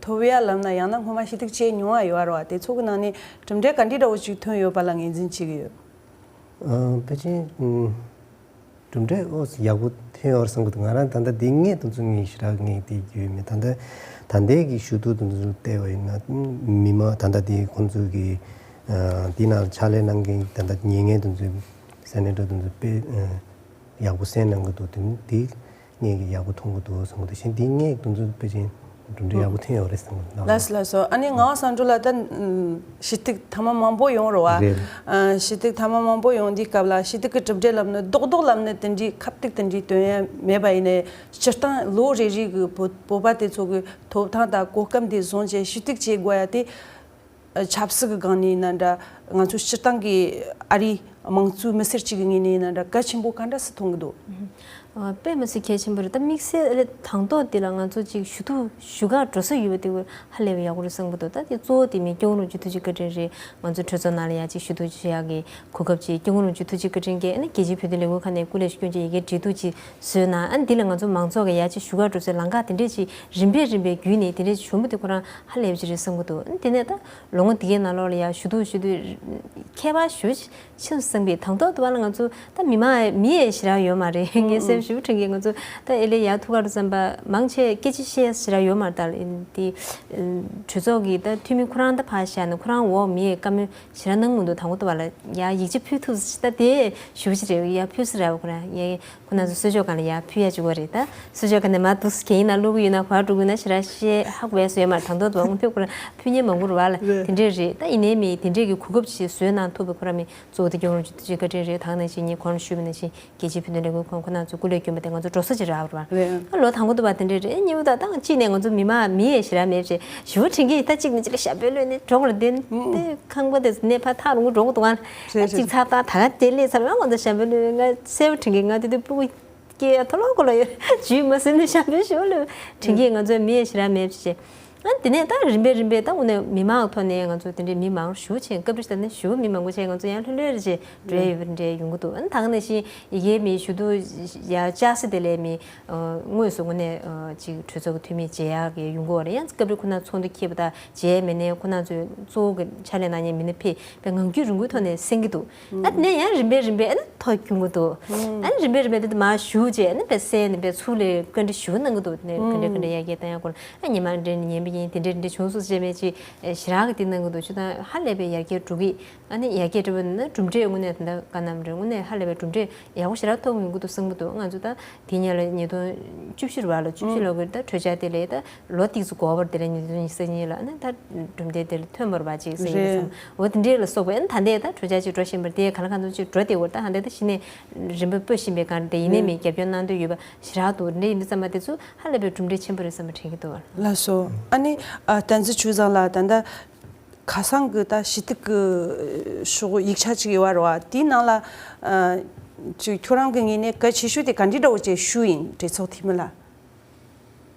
ཐོབ་ཡ་ལབ་ན། ཡང་ན་སྔོན་མ་ཞུ་གཏུག་བྱས་མྱོང་བ་ཡོད་རེད་བ། དེ་ཚོ་གི་ནང་ནས་གྲུབ་འབྲས་ག་འདྲ་འདྲ་བོ་ཅིག་ཐོན་ཡོད་པ་ལ་ངོས་འཛིན་བྱེད་ཀྱི་ཡོད། ཨ་ཕལ་ཆེར་ཨ་གྲུབ་འབྲས་ཨོ་ཡག་པོ་ཐོན་ཡོད་རེད་བསམ་གྱི་འདུག་ང་རང་ད་ལྟ་འདི་སྔོན་དུས་ཚོད་ངས་ཞེ་དྲག་ངས་དེ་ཡོད་མེད། ད་ལྟ་ད་ལྟའི་གི་ཞུ་གཏུག་དེ་ཚོ་བལྟས་པ་ཡིན་ན་མི་མང་ད་ལྟ་དེ་ཁོང་ཚོ་གི་ཨ་འདི་ནང་ཕྱག་ལས་གནང་མཁན་ད་ལྟ་ཉན་མཁན་དེ་ཚོ་སེ་ནེ་ཊར་དེ་ཚོ་དཔེ་ཨ། ཡག་པོ་གསན་གནང་གི་འདུག་དེ་འདི་ངས་ཀྱི་ཡག་པོ་མཐོང་གི་འདུག་བསམ་གི་འདུག་གཞན་འདི་ངས་དེ་ཚོ་དཔེ་ཅན་གྲུབ་འབྲས་ཡག་པོ་ཐོན་ཡོད་རེད་བསམ་གི་འདུག་ལགས་སོ་ལགས་སོ། ཨ་ནི་ངག་དབང་བསམ་གྲུབ་ལགས་ད་ཞུ་གཏུག་ཐེངས་མ་མང་པོ་ཡོང་རེད་བ། རེད། ཨ་ཞུ་གཏུག་ཐེངས་མ་མང་པོ་ཡོང་དུས་སྐབས་ལ་ཞུ་གཏུག་གི་གྲུབ་འབྲས་ལབ་ནི་རྡོག་རྡོག་ལབ་ནི་དེ་འདྲའི་ཁ་གཏུག་དེ་འདྲའི་སྟོན་ཡ་མེད་པ་ཡིན་ནའི། སྤྱིར་བཏང་ལོ་རེ་རེ་གི་བོད་བོད་པ་དེ་ཚོ་གི་ཐོབ་ཐང་དང་གོ་སྐབས་འདི་བཟུང་བྱས་ཞུ་གཏུག་བྱེད་དགོས་ཡ་དེ། ཆབ་སྲིད་ཀྱི་སྒང་ནས་ཡིན་ན་འདྲ། ང་ཚོ་སྤྱིར་བཏང་གི་ཨ་རིའི་དམངས་གཙོའི་མི་སེར་གཅིག་གི་ངོས་ནས་ཡིན་ན་འདྲ། གལ་ཆེན་པོ་ག་འདྲ་སེ་མཐོང་གི་འདུག་ཨ་དཔེ་མི་སྲིད་གལ་ཆེན་པོ་རེད། ད་དམིགས་བསལ་ཨ་ལེ་དང་ཐོག་དེ་ལ་ང་ཚོ་ཅིག་ཞུ་གཏུག་ཞུ་ག་འགྲོ་ས་ཡོད་པ་དེ་ཧ་ལས་པའི་ཡག་པོ་རེད་བསམ་གི་འདུག་ད་དེ་གཙོ་བོ་དེ་མི་སྐྱབས་མགོན་རིན་པོ་ཆེ་ཐུགས་རྗེ་བཀའ་དྲིན་རེད། ང་ཚོ་གྲོས་ཚོགས་ནང་ལ་ཡ་ཅིག་ཞུ་གཏུག་བྱེད་ཡག་གི་གོ་སྐབས་ཅིག་སྐྱབས་མགོན་རིན་པོ་ཆེ་ཐུགས་རྗེ་བཀའ་དྲིན་གྱིས་ཨ་ནི་རྒྱལ་སྤྱིའི་བོད་དོན་ལས་འགུལ་ཁང་ནས་སྐུ་ལས་བསྐྱོན་བྱས་ཡི་གེ་འབྲེལ་གཏུག་ཅིག་བཟོས་ན། ཨ་ནི་འདི་ལ་ང་ཚོ་མང་ཚོགས་ཀྱིས་ཡར་ཅིག་ཞུ་གར་འགྲོ་སའི་ལམ་ཁ་དེ་འདྲས་ཅིག་རིམ་པས་རིམ་པས་བརྒྱུད་ནས་དེ་འདྲས་ཅིག་བྱུང་བ་དེ་ཁོ་རང་ཧ་ལས་པ་ཅིག་རེད་བསམ་གྱི་འདུག་ཨ་ནི་དེ་ནས་ད་ལོ་ངོ་འདི་གའི་ནང་ལོགས་ལ་ཡར་ཞུ་གཏུག་ཞུ་དུས་ཁྱད་པར་ཞེ་པོ་ཅིག་ཕྱིན་སོང་བས། དང་ཐོག་ཏུ་བ་ལ་ང་ཚོ་ད་མི་མང་མི་ཡས་ཞེ་དྲག་ཡོད་མ་རེད། ངའི་སེམས་ཞེ་པོ་དྲན་གྱི། ང་ཚོ་ད་ཨེ་ལས་ཡར་ཐུག་གར་འགྲོ་བསམ་པ་མང་ཆེ་སྐད་ཆ་བཤད་ཞེ་དྲག་ཡོད་མ་རེད། ད་དེ་གྲོས་ཚོགས་ཀྱི་ད་འཐུས་མི་ཁོ་རང་ད་ཕར་བཞག་ནས་ཁོ་རང་འོག་མི་ཡས་བཀའ་མོལ་ཞེ་དྲག་གནང་མི་འདུག་དང་པོ་དུ་བ་ལ་ཡ་ཡིག་ཆ་ཕུལ་ཐུབ་ཟེར། ད་དེ་ཞུ་ཞིག་རེད། ཡ་ཕུལ་ས་རེད་བ། ཁོ་རང་ཡ་ཁོ་རང་ཚོ་གསོལ་ཇ་སྒང་ལ་ཡ་ཕུལ་ཡ་བཅུག་པ་རེད། ད་གསོལ་ཇ་སྒང་ནས་མར་འདུག་སེ་གན་ཡིན་ན་བླུག་གི་ཡོད་ན་ག་པར་འགྲོ་གི་ཡོད་ན་ཞེ་དྲག་བཤད་ཧ་གོ་ཡ་བཟོ་ཡ་མ་རེད། དང་ཐོག་ཏུ་བ་དངོས་ཐོག་ཁོ་རང་ཕུལ་མཁན་མང་པོ་རེད་བ་ལ། རེད། དེ་འདྲས་རེད། ད་ཡིན་ནའི་མི་དེ་འདྲས་ཀྱི་གོ་སྐབས་ཅིག་བཟོས་གནང་ཐུབ་པའི་ཁོ་རང་མི་གཙོ་བོ་དེ་སྐྱབས་མགོན་རིན་པོ་ཆེ་ཐུགས་རྗེ་བཀའ་དྲིན་རེད། ད་ག་ནང་བཞིན་ངས་གོང་ལ་ཞུས་པ་ནང་བཞིན་རྒྱལ་སྤྱིའི་བོད་དོན་ལས་འགུལ་ཁང་ཁོ་རང་ཚོ་སྐུ་ལས་བསྐྱོན་པ་དེ་ང་ཚོ་འགྲོ་ས་ཅིག་རག་པ་རེད། རེད། ཨ་ལོ་དང་པོ་དུ་བ་དེ་འདྲས་རེད། གཉིས་པ་ད་ད་གཅིག་ནས་ང་ཚོ་མི་མང་མི་ཡས་ཞེ་དྲག་མེད་བྱས་ཞུ་བ་དྲན་གྱི་ཡིན། ད་གཅིག་ནས་གཅིག་ལ་ཞབས་པད་ལོས་ནས་གྲོགས་ལ་བསྡད་དེ་ཁང་པ་དེ་ནས་ཕར་ཐག་རིང་པོ་འགྲོ་དགོས་འདུག་ཨ་ནི་ད་གཅིག་ཚར་ད་ད་ག་དེ་སླེབས་ཚར་ང་ང་ཚོ་ཞབས་པད་ལོས། ང་གསལ་པོ་དྲན་གྱི། ང་དེ་དུས་སྤུ་གུ་སྐྱེ་ཡ་ཐོ་ལོ་ཁོ་ལོ་ཡོད། ཇུས་མ་ཟིན་ནས་ཞབས་པད་ཞུ་ལོས་དྲན་གྱི་ཡིན། ང་ཚོ་མི་ཡས་ཞེ་དྲག་མེད་བྱས། ཨ་དེ་ནས་ད་རིམ་པས་རིམ་པས་ད་དངོས་གནས་མི་མང་ཐོག་ནས་ང་ཚོ་དེ་འདྲའི་མི་མང་ཞུ་ཆེན་སྐབས་རེ་ཞིག་ད་ནི་ཞུ་མི་མང་པོ་བྱས། ང་ཚོ་ཡང་ལྷོད་ལྷོད་རེ་བྱས་འགྲོ་ཡ་ཡོད་པ་འདྲ་ཡོང་གི་འདུག་ཨ་ད་ག་ནང་བཞིན་ཡི་གེ་མི་ཞུ་གཏུག་ཡ་བཅར་ས་དེ་ལས་མི་དངོས་སུ་དངོས་གནས་ཅིག་གྲོས་ཚོགས་ཀྱི་འཐུས་མི་མཇལ་ཡག་གི་ཡོང་གི་ཡོད་རེད། ཡང་སྐབས་རེ་ཁོ་ན་ཚོགས་འདུ་འཁེལ་བ་ད་མཇལ་མེད་ནས་ཁོ་ན་ཚོའི་གཙོ་བོ་གི་ཕྱག་ལས་གནང་མཁན་མི་སྣ་ཕེབས་པའི་ངང་རྒྱུད་རིང་པོའི་ཐོག་ནས་གསན་གྱི་འདུག་ཨ་དེ་ནས་ཡང་རིམ་པས་རིམ་པས་ཨ་ནི་ཐོ་བསྐྱོན་གྱི་འདུག་ཨ་ནི་རིམ་པས་རིམ་པས་དེ་མར་ཞུ་བྱས་ཨ་ནི་དཔེ་གསན་ནས་དཔེ་ཚུར་ལས་བཀའ་འདྲི་ཞུ་གནང་གི་འདུག་དེ་ནས་ག་འདྲས་ག་འདྲས་ཡར་རྒྱས་བཏང་ཡག་སྐོར་ཨ་ཉི་མ་འདྲ་ཉན་པ། ཡིན། དེ་འདྲས་དེ་འདྲས་བྱུང་སོང་ཟེར་མེད་ཅིག་ཞེ་དྲག་གི་དེ་གནང་གི་འདུག་ཅི་ད་ཧ་ལས་པའི་ཡར་རྒྱས་འགྲོ་གི། ཨ་ནི་ཡར་རྒྱས་འགྲོ་བ་ཡིན་ན་གྲུབ་འབྲས་དངོས་གནས་ད་ལྟ་བཀའ་གནང་རེད། དངོས་གནས་ཧ་ལས་པའི་གྲུབ་འབྲས་ཡག་པོ་ཞེ་དྲག་ཐོབ་ཡོང་གི་འདུག་བསམ་གི་འདུག་ང་ཚོ་ད་དེ་ཉིད་ལ་ཉིས་སྟོང་བཅུ་བཞི་རེད་བ། ལོ་བཅུ་བཞི་ལོ་གི་ད་གྲོས་འཆར་དེ་ལས་ད་ལོ་ཏིག་ཙམ་འགོར་བར་དེ་ལ་ཉིས་སྟོང་ཉི་ཤུ་རྩ་གཉིས་ལ་ཨ་ནི་ད་གྲུབ་འབྲས་དེ་ལ་ཐོན་པར་བ་ཅིག་ཟེར་གི་རེད་བསམ། འོ་དེ་འདྲས་ལ་སོགས་པའི་ཨ་ནི་ད་ལྟའི་ད་གྲོས་འཆར་ཅིག་འགྲོ་བཞིན་པར་དེ་ག་ལ་གང་འཚམ་ཅིག་འགྲོ་བསྡད་ཡོད་རེད། ད་ཧ་ལས་ད་གཞི་ནས་རིམ་པ་སྤོ་བཞིན་པའི་སྒང་དེ་ཡིན་ནའི་མིན་རྒྱབ་སྐྱོར་གནང་འདོད་ཡོད་པ་ཞེ་དྲག་འདུག་འདྲ་ཡིན་དུས་ཙམ་པ་དེ་ཚོ་ཧ་ལས་པའི་གྲུབ་འབྲས་ཆེན་པོ་རེད་བསམ་པ་དྲན་གྱི་འདུག་ལགས་སོ། ཨ་ནི་ཨ་བསྟན་འཛིན་ཆོས་བཟང་ལགས། ད་ལྟ་ཁ་སང་གི་ད་ཞུ་གཏུག་གི་ཤོག་ཡིག་ཆ་ཅིག་ཡོད་རེད་བ། དེའི་ནང་ལ་ཨ་ཅིག་ཁྱོད་རང་གི་ངོས་ནས་གལ་ཆེ་ཤོས་དེ་ག་འདྲ་འདྲ་བོ་ཅིག་ཞུས་ཡིན། གྲོས་ཚོགས་འཐུས་མི་ལ་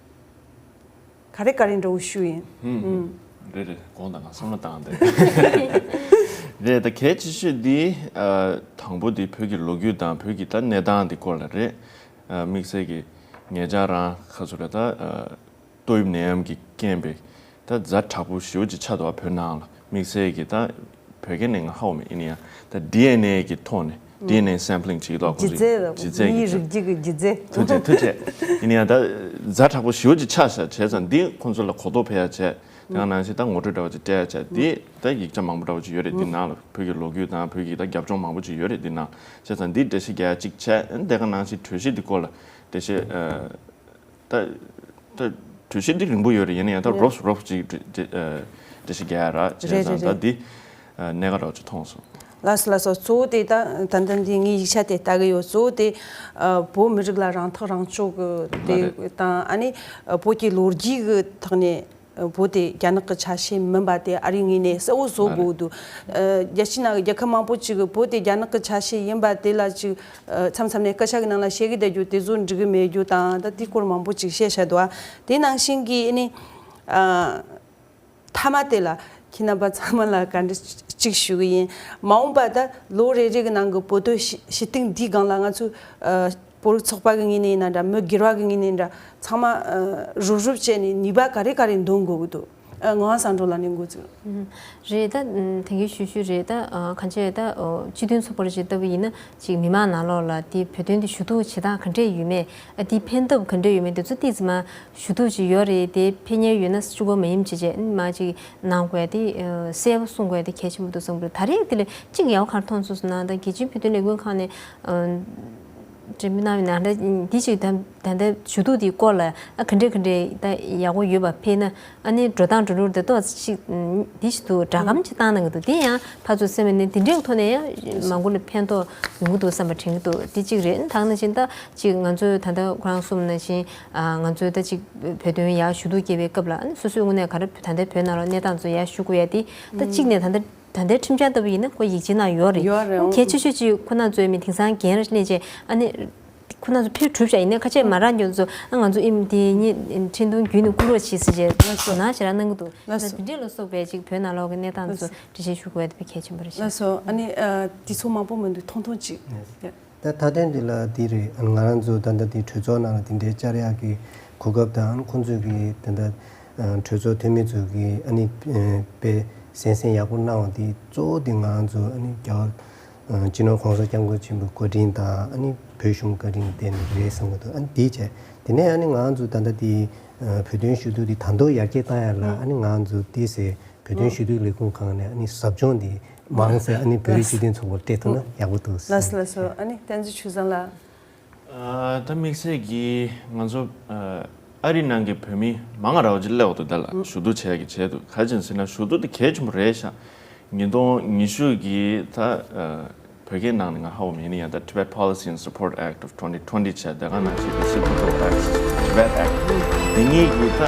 ག་རེ་ག་རེ་འདྲ་བོ་ཞུས་ཡིན། ཨུམ། རེད་རེད། དགོངས་དག་ང་བསམ་བློ་བཏང་བསྡད། རེད། ད་གལ་ཆེ་ཤོས་འདི་ཨ་དང་པོ་འདི་བོད་ཀྱི་ལོ་རྒྱུས་དང་བོད་ཀྱི་ད་གནས་སྟངས་འདི་སྐོར་ལ་རེད། ཨ་དམིགས་བསལ་གྱི་ཉེ་ཆར་རང་ཁ་ཚུར་ལ་ད་ཨ་ཏོག་དབྱིབས་ནད་ཡམས་ཀྱི་རྐྱེན་པས་ད་ཛ་དྲག་པོ་ཞེ་པོ་ཅིག་ཆགས་འདུག་བ། བོད་ནང་ལ་དམིགས་བསལ་གྱི་ད་བོད་སྐད་ནས་ང་ཧ་གོ་མེད། ཡིན་ན་ཡང་ད་ཌི་ཨེན་ཨེ་གི་ཐོག་ནས་ཌི་ཨེན་ཨེ་སེམ་པ་ལིང་བྱེད་ཀྱི་འདུག་ཁོང་ཚོས་ལྗིད་ཚད་ལ་ལྗིད་ཚད་མིའི་ཀྱི་རིགས་རྒྱུད་ཀྱི་ལྗིད་ཚད། ཐུགས་རྗེ་ཆེ། ཐུགས་རྗེ་ཆེ། ཡིན་ན་ཡང་ད་ཛ་དྲག་པོ་ཞེ་པོ་ཅིག་ཆགས་ཤག་བྱས་ཙང་འདི་ཁོང་ཚོ་ལ་གོ་རྟོགས་འཕེལ་ཡག་བྱས། དེ་ག་ནང་བཞིན་ད་ངོ་སྤྲོད་འདྲ་བོ་ཅིག་སྤྲད་ཡག་བྱས། འདི་ད་ཡིག་ཆ་མང་པོ་འདྲ་བོ་ཅིག་ཡོད་རེད། འདི་ནང་ལ་བོད་ཀྱི་ལོ་རྒྱུས་དང་བོད་ཀྱི་ད་རྒྱབ་ལྗོངས་མང་པོ་ཅིག་ཡོད་རེད། འདི་ནང་བྱས་ཙང་འདི་འགྲེལ་བཤད་རྒྱག་ཡག་གཅིག་བྱས། དེ་ག་ནང་བཞིན་གྲོས་གཞི་འདི་སྐོར་ལ་འགྲེལ་བཤད་ཨ། ད་ད་གྲོས་གཞི་འདི་རིང་པོ་ཡོད་རེད། ཡིན་ན་ཡང་ད་རེད། རོབ་རོབ་ཅིག་འགྲེལ་འགྲེལ་ཨ་འགྲེལ་བཤད་རྒྱག་ཡག་རག་བྱས་རེད། ཙང་རེད། ད་རེད། འདི་ཨ་གནད་འགག་འདྲ་བོ་ཅིག་མཐོང་སོང་། ལགས་སོ་ལགས་སོ། གཙོ་བོ་དེ་ད་ད་ལྟ་འདི་ངའི་ཡིག་ཆ་དེ་ལྟ་གི་ཡོད། གཙོ་བོ་དེ་ཨ་བོད་མི་རིགས་ལ་རང་ཐག་རང་གཅོད་གི་དེ་མ་རེད། དང་ཨ་ནི་ཨ་བོད་ཀྱི་ལོ་རྒྱུས་གི་ཐོག་ནས་ཨ་བོད་དེ་རྒྱ་ནག་གི་ཆ་ཤས་མིན་པ་དེ་ཨ་རིའི་ངོས་ནས་གསལ་བོ་བཟོ་མ་རེད། དགོས་འདུག་ཨ་རྒྱལ་སྤྱིའི་ནང་གི་རྒྱལ་ཁབ་མང་པོ་ཅིག་གིས་བོད་དེ་རྒྱ་ནག་གི་ཆ་ཤས་ཡིན་པ་དེ་ལ་ཅིག་ཨ་མཚམས་མཚམས་ནས་སྐད་ཆ་གི་ནང་ལ་བཤད་གི་བསྡད་རྒྱུ་དེ་ཚོ་འགྲིག་གི་མེད་རྒྱུ་དང་། ད་དེའི་སྐོར་མང་པོ་ཅིག་བཤད་བཞག་འདུག་ཨ་དེ་ནང་བཞིན་གྱི་ཨ་ནི་ཨ་མཐའ་མ་དེ་ལ་ཁྱེད་རྣམ་པ་ཚང་མ་ལ་བཀའ་འདྲི་གཅིག་ཞུ་གི་ཡིན། མ་འོངས་པ་ད་ལོ་རེ་རེ་གི་ནང་གི་བོད་དོན་ཞི་ཞུ་གཏུག་འདིའི་སྒང་ལ་ང་ཚོས་ཨ་བོད་རིགས་ཚོགས་པ་གི་ངོས་ནས་ཡིན་ན་འདྲ། མི་སྒེར་བ་གི་ངོས་ནས་ཡིན་ན་འདྲ། ཚང་མ་ཨ་རུབ་རུབ་བྱས་ནས་ནུས་པ་ག་རེ་ག་རེ་འདོན་དགོས་ཀྱི་འདུག་ཨ་ངག་དབང་བསམ་གྲུབ་ལགས་ནས་འགོ་ཚུགས། ཨུམ། རེད། ད་ཨུམ་དེང་གི་ཞུ་ཞུ་རེད། ད་ཨ་གང་ཅི་ད་ཨོ་སྤྱི་མཐུན་ཚོགས་པར་ཅིག་ལྟ་བུ་ཡིན་ན་ཅིག་མི་མང་ནང་ལོགས་ལ་དེ་བོད་དོན་དེ་ཞུ་གཏུག་བྱེད་སྟངས་ག་འདྲས་ཡོད་མེད། ཨ་དེ་ཕན་ཐོགས་ག་འདྲས་ཡོད་མེད་དེ་ཚོ་ཏོག་ཙམ་མ་ཞུ་གཏུག་ཅིག་ཡོད་རེད། དེ་ཕན་ཉེན་ཡོད་ན་གཅིག་པོ་མ་ཡིན་བྱས་བྱས་མ་ཅིག་གནང་དགོས་དེ་ཨ་གསལ་པོ་གསུང་དགོས་དེ་གལ་ཆེན་པོ་འདུག་བསམ་གི་འདུག་ད་རེས་དེ་ལས་གཅིག་ཡག་པོ་ག་རེ་མཐོང་སོང་ཟེར་ན། ད་རྒྱལ་སྤྱིའི་བོད་དོན་ལས་འགུལ་ཁང་ནས་ཨ་འགྲེམས་སྤེལ་གནང་བའི་ནང་ལ་འདི་ཅིག་ད་ད་ལྟ་ཞུ་གཏུག་དེའི་སྐོར་ལ་ཨ་ག་འདྲས་ག་འདྲས་ད་ཡག་པོ་ཡོད་པ་ཕེབས་ན། ཨ་ནི་འགྲོ་སྟངས་འགྲོ་ལུགས་དེ་ཏོག་ཙམ་ཅིག་འདི་ཞིག་ཏུ་སྒྲ་སྒམ་ཅིག་བཏང་གནང་གི་འདུག་དེ་ཡང་ཕར་ཚུར་སེམས་ནས་དེ་འདྲའི་ཐོག་ནས་ཡང་མང་པོ་ལ་ཕན་ཐོགས་ཡོང་གི་འདུག་བསམ་པ་དྲན་གྱི་འདུག་དེ་གཅིག་རེད། ད་ག་ནང་བཞིན་ད་ཅིག་ང་ཚོས་ད་ལྟ་ཁོ་རང་གསུངས་ནང་བཞིན་ཨ་ང་ཚོས་ད་ཅིག་བོད་དོན་ཡར་ཞུ་གཏུག་སྐྱེལ་བའི་སྐབས་ལ་ཨ་ནི་སོ་སོའི་ངོས་ནས་ག་རེ་ད་ལྟའི་བོད་ནང་ལ་གནས་སྟངས་ཚོ་ཡར་ཞུ་དགོས་ཡ་དེ་ད་གཅིག་ནས་ད་ལྟ་ད་ལྟའི་ཁྲིམས་འཆར་ལྟ་བུ་ཡིན་ན་ཁོ་ཡིག་ཆའི་ནང་ཡོད་རེད། ཡོད་རེད། ཁོ་གལ་ཆེ་ཤོས་ཅིག་ཁོ་རང་ཚོའི་མི་དེང་སང་འགན་རེ་སླེབས་བྱས་ཨ་ནི། ཁོ་རང་ཚོ་ཕུལ་གྲུབ་བཞག་ཡིན་ནའི་ཁ་ཆེ་མ་རག་མཁན་ཚོ་ཨ་ང་ཚོ་ཨིམ་དེ་ཉིད་འཕྲིན་ཐུང་བརྒྱུད་ནས་བསྐུར་རོགས་བྱེད་ཟེར་བྱས་ལགས་སོ། དོ་སྣང་ཞེ་དྲག་གནང་གི་འདུག་ལགས་སོ། ད་དེ་འདྲས་ལ་སོགས་པའི་ཅིག་བོད་ནང་ལོགས་ཀྱི་གནས་སྟངས་ཚོ་ལགས་སོ། འགྲེལ་བཤད་ཞུ་དགོས་པ་དེ་གལ་ཆེན་པོ་རེད་ཤག་ལགས་སོ། ཨ་ནི་ཨ་དེ་ཚོ་མང་པོ་མི་འདུག་ཐུང་ཐུང་ཅིག་ལགས་སོ། ད་མཐའ་དོན་འདི་ལ་འདི་རེད། ང་རང་ཚོ་ད་ལྟ་འདི་གྲོས་ཚོགས་ནང་ལ་དེ་འདྲའི་བཅར་ཡག་གི་གོ་སྐབས་དང་ཁོང་ཚོས་ཀྱི་ད་ལྟ་གྲོས་ཚོགས་འཐུས་མི་ཚོས་ཀྱི་ཨ་ནི་དཔེ་གསན་གཟིགས་ཡག་པོ་གནང་བ་འདི་གཙོ་བོ་འདི་ང་རང་ཚོ་ཨ་ནི་རྒྱ་གར། སྤྱི་ནོར་༸གོང་ས་༸སྐྱབས་མགོན་ཆེན་པོའི་བཀའ་དྲིན་དང་ཨ་ནི་བོད་གཞུང་བཀའ་དྲིན་བརྟེན་ནས་རེད་བསམ་གྱི་འདུག་ཨ་ནི་དེ་བྱས་དེ་ནས་ཨ་ནི་ང་ཚོ་ད་ལྟ་དེ་བོད་དོན་ཞུ་གཏུག་དེ་ད་དུང་ཡར་རྒྱས་བཏང་ཡ་ལ་ཨ་ནི་ང་ཚོ་དེ་སེ་བོད་དོན་ཞུ་གཏུག་ལས་ཁུངས་ཁང་ནས་ཨ་ནི་ཟབ་སྦྱོང་དེ་མང་སེ་ཨ་ནི་བོད་རིགས་སྤྱི་མཐུན་ཚོགས་པར་སྤྲད་ཐུབ་ན་ཡག་པོ་འདུག་ལགས་སོ་ལགས་སོ། ཨ་ནི་བསྟན་འཛིན་ཆོས་བཟང་ལགས། ཨ་ད་དམིགས་བསལ་གྱིས་ང་ཚོ་ཨ་ཨ་རི་ནང་གི་བོད་མི་མང་རབས་ཅིག་སླེབས་འདུག་དེ་ལ་ཞུ་གཏུག་བྱེད་ཀྱི་བྱས་འདུག་ག་རེ་བྱས་ཟེར་ན་ཞུ་གཏུག་དེ་གལ་ཆེན་པོ་རེད་ཤག་ཉིས་སྟོང་ཉི་ཤུ་གི་ད་ཨ་བོད་སྐད་ནང་ནས་ང་ཧ་གོ་མེད་ནི་ཡང་ད་Tibet Policy and Support Act of twenty twenty བྱས་དེ་ག་ནང་བཞིན་The Citizenship Act, Tibet Act དེ་གཉིས་ཀྱི་ད་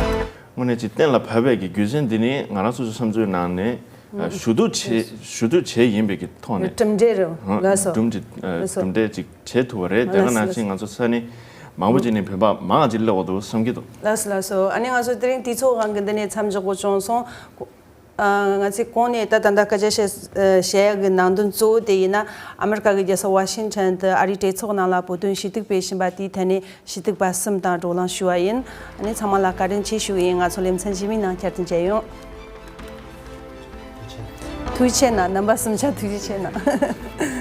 དངོས་གནས་ཅིག་གཏན་ལ་ཕབ་པའི་གི་རྒྱུ་མཚན་འདི་ནི་ང་རང་སོ་སོའི་བསམ་ཚུལ་ནང་ནས་ཨ་ཞུ་གཏུག་བྱེད་ཞུ་གཏུག་བྱེད་ཡིན་པའི་གི་ཐོག་ནས་གྲུབ་འབྲས་རེད། ལགས་སོ། གྲུབ་འབྲས་ཨ་ལགས་སོ། གྲུབ་འབྲས་ཅིག་བྱེད་ཐུབ་པ་རེད། དེ་ག་ནང་བཞིན་ང་ཚོ་ས་གནས་མང་པོ་ཅིག་ནས་བོད་པ་མང་ཅིག་སླེབས་འདུག་བསམ་གྱི་འདུག་ལགས་སོ་ལགས་སོ། ཨ་ནི་ང་ཚོ་དེ་རིང་དུས་ཚོད་དབང་གིས་འདི་ནས་མཚམས་འཇོག་དགོས་བྱུང་སོང་། ཨ་ང་ཚོས་གོང་ནས་ད་ད་ལྟ་སྐད་ཆ་བཤད་བཤད་ཡག་གི་ནང་དོན་གཙོ་བོ་དེ་ཡིན་ན་ཨ་མི་རི་ཀ་གི་རྒྱལ་ས་ཝ་ཤིང་ཊོན་དུ་ཨ་རིའི་གྲོས་ཚོགས་ནང་ལ་བོད་དོན་ཞུ་གཏུག་སྤེལ་བཞིན་པ་དེའི་ཐད་ནས་ཞུ་གཏུག་པ་གསུམ་དང་བགྲོ་གླེང་ཞུས་པ་ཡིན། ཨ་ནི་ཚང་མ་ལ་བཀའ་དྲིན་ཆེ་ཞུ་གི་ཡིན། ང་ཚོ་ལེ་ཚན་རྗེས་མའི་ནང་བསྐྱར་དུ་མཇལ་ཡོང་། ཐུགས་རྗེ་ཆེ་གནང་། རྣམ་པ་གསུམ་ཆ་ཐུགས་རྗེ་ཆེ་གནང་།